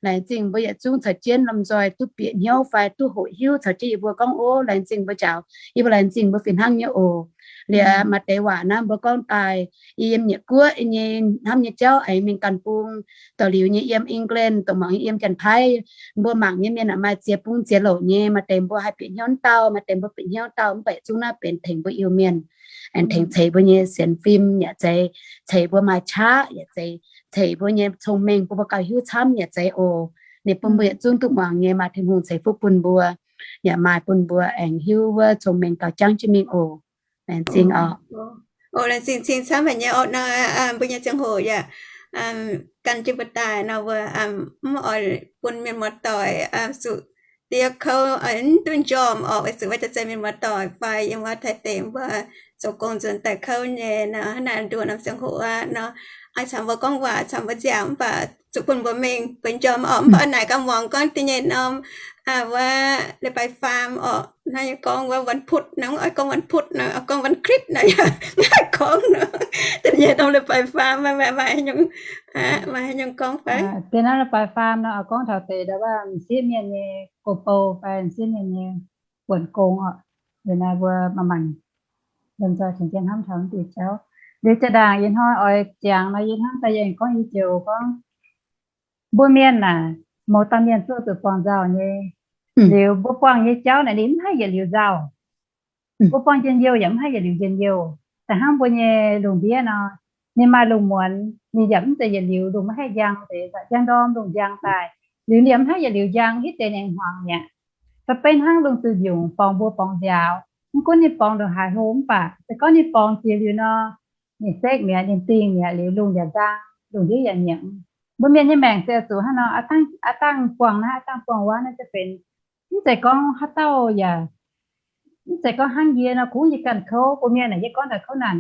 laengz zingh mbuo yietc zungv caux jienv lomh nzoih duqv bieqc hnyouv fai duqv hoqc hiuv caux jienv yie mbuo gorngv oc. Laengz zingh mbuo njaaux, yie mbuo laengz zingh mbuo fih hnangv nyei oc. Liuz maaih deix waac naaiv mbuo gorngv daaih, yie yiem Nyiec Guoqv nyei hnamv nyei jauv aengx mingh ganh bung, dorh liuz nyei yiem England, dongh muangx nyei yiem Janx-Taiv. Mbuo mangc nyei mienh maaih ziex bung ziex louc nyei, maaih deix mbuo haih bieqc hnyouv dauh, maaih deix mbuo bieqc hnyouv dauh, mv baac zungv naaiv benx tengx mbuo Iu-Mienh, aengx tengx ceix mbuo nyei sienx fim yaac zeiz, ceix mbuo maaih qaqv yaac zeiz, ceix mbuo nyei cong-mengh bun mbuo gauh hiuv camv yaac zeiz oc. Ninh bun mbuo yietc zungv duqv muangx nyei maaih Tin-Hungh ceix fuqv bun mbuo, yaac maaih bun mbuo aengx hiuv wuov cong-mengh gauh jangv jienv mingh oc. Laengz zingh oc. Laengz zingh cing camv haic nyei oc. Nor mbuo nyei ziangh hoc yaac gan jienv mbuo daaih nor, mbuo mv oix bun mienh muoz-doic zuqc diev kouv, mv duqv njormh oc, weic zuqc wuov jaax-zeix mienh muoz-doic fai yiem wuov Taiv deic mbuo zoux gong nzuonx daaih kouv nyei nor, hnangv naaic nduoh norm ziangh hoc aqv nor, oix caux mbuo gorngv waac, caux mbuo nziaauc, mv baac zuqc bun mbuo mingh benx njormh oc. Mv baac naaic ganh muangx gorngv da'nyeic norm wuov leiz-baaix faam oc, hnangv yie gorngv wuov วันพุธ nor, mv oix gorngv วันพุธ nor, oix gorngv วันคริสต์ nor, yaac mv haih gorngv nor. Da'nyeic norm leiz-baaix faam maaih, maaih, maaih haaix nyungc gorngv fai? Da'nyeic norm leiz-baaix faam nor, oix gorngv taux deix ndau wuov m'sieqv mienh nyei go-bou fai m'sieqv mienh nyei buonc gong oc. Liuz naaiv mbuo maaih maengc lomh nzoih tengx jienv hnamv taux wuov diuh jauv. Liuz jaa-ndaangc ih hnoi oix jangx nor, yie hnamv daaih yie aengx gorngv i joux gorngv, mbuo mienh naaic, mouz dauh mienh zuqc zuqc buangh nzauh nyei. Liuz mbuo buangh nyei jauv naaic ninh mv haih yietc liuz nzauh. Mbuo buangh njien-youh yaac mv haih yietc liuz njien-youh. Da'hnangv mbuo nyei lungh ndiev nor, Ninh maaih lungh muonz, ninh yaac mv zeiz yietc liuz lungh maiv haih njang deix, njang ndorm lungh njang daaih. Liuz ninh mv haih yietc liuz njang, hitv deix ninh hmuangx mi'aqv. Ba'benv hnangv lungh zuqc mbiungc borngz mbuo borngz nziaaux. Mv gunv ninh borngz ndongc haaix hlo mv baac se gorngv ninh borngz jiex liuz nor, ninh sekv mi'aqv, ninh dingh mi'aqv liuz lungh yaac nzang, lungh ndiev yaac nyiemc. Mbuo mienh nyei maengc se zuqc hnangv nor, aav dangh buangh naaiv, aav dangh buangh wuov naaiv se benx, mv zeiz gorngv haaix dauh yaac, mv zeiz gorngv hnangv yie nor kungx yie ganh kouv. Mbuo mienh naaic yie gorngv taux kouv naanc,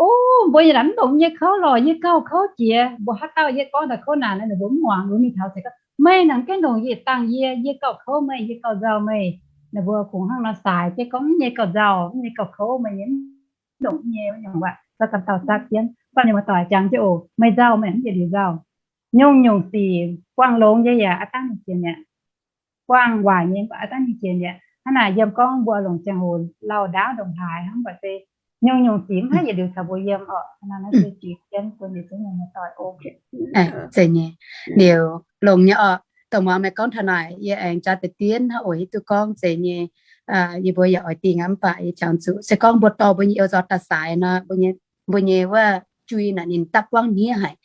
o, mbuo nyei laanh mv longc yie kouv lorqc, yie gauh kouv jiex. Mbuo haaix dauh yie gorngv taux kouv naanc nor, ninh mbuo mv muangx, ninh mbuo mingh taux se gorngv, meih naaic mv gaengh longc yie dangh yie, yie gauh kouv meih, yie gauh nzauh meih. Ninh mbuo kungx hnangv nor saaix jienv gorngv, yie gauh nzauh, yie gauh kouv meih nyei, mv longc nyei, nyungc waac, gauh ganh dauh zatv jienv. Mv baac ninh muoz-doic jangx jienv oc, meih nzauh meih mv yietc liuz nzauh. Nyungc-nyungc sic buangh longx nyei yaac aav dangh mingh jiex mi'aqv. Buangh waaic nyei mv baac aav dangh mingh jiex mi'aqv. Hnangv naaic yiem gorngv mbuo longc ziangh hoc lauh ndaauv ndongc haaix hnangv, mv baac se nyungc-nyungc sic mv haih yietc liuz caux mbuo yiem orqc. Hnangv naaiv se jiex jienv bun yietc zungv mienh muoz-doic oc. Zeiz nyei. Liuz longx nyei orqc. Dongh muangx meih gorngv taux naaic, yie aengx jaax deix dien hnangv oc, hiuv duqv gorngv zeiz nyei. Yie mbuo yaac oix dingh aqv, mv baac yie jangx zuqc se gorngv mbuo dorh mbuo nyei eu zaux daaih saaix nor, mbuo nyei, mbuo nyei wuov jui naaic ninh dapv buangv hniev haic.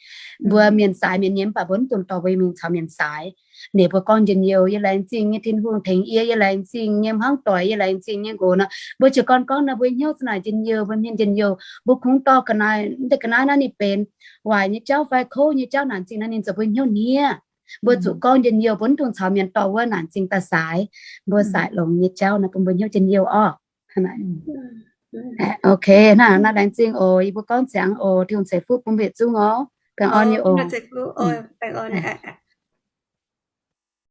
Mbuo mienh saaix mienh nyei mv baac mbuo mv dungx dorh mbuo nyei mingh caux mienh saaix. Ninh mbuo gorngv njien-youh, yie laengz zingh nyei Tin-Hungh tengx yie, yie laengz zingh nyei hmuangv doic, yie laengz zingh nyei nqox nor, mbuo jiez gorn gorngv nor mbuo hnyouv za'naaic njien-youh, mbuo hmien njien-youh, mbuo kungx dorh ga'naaiv, mv deix ga'naaiv naaiv ninh benx waaic nyei jauv fai kouv nyei jauv naanc zingh nor ninh zoux mbuo hnyouv hniev. Mbuo zuqc gorngv njien-youh, mbuo mv dungx caux mienh dorh wuov naanc zingh daaih saaix. Mbuo saaix longx nyei jauv nor bun mbuo hnyouv njien-youh orqc. Ok, hnangv naaiv laengz zingh oc. Yie mbuo gorngv ziangx oc. Tin-Hungh ceix fuqv bun mbuo yietc zungv oc. Baengh orn nyei oc.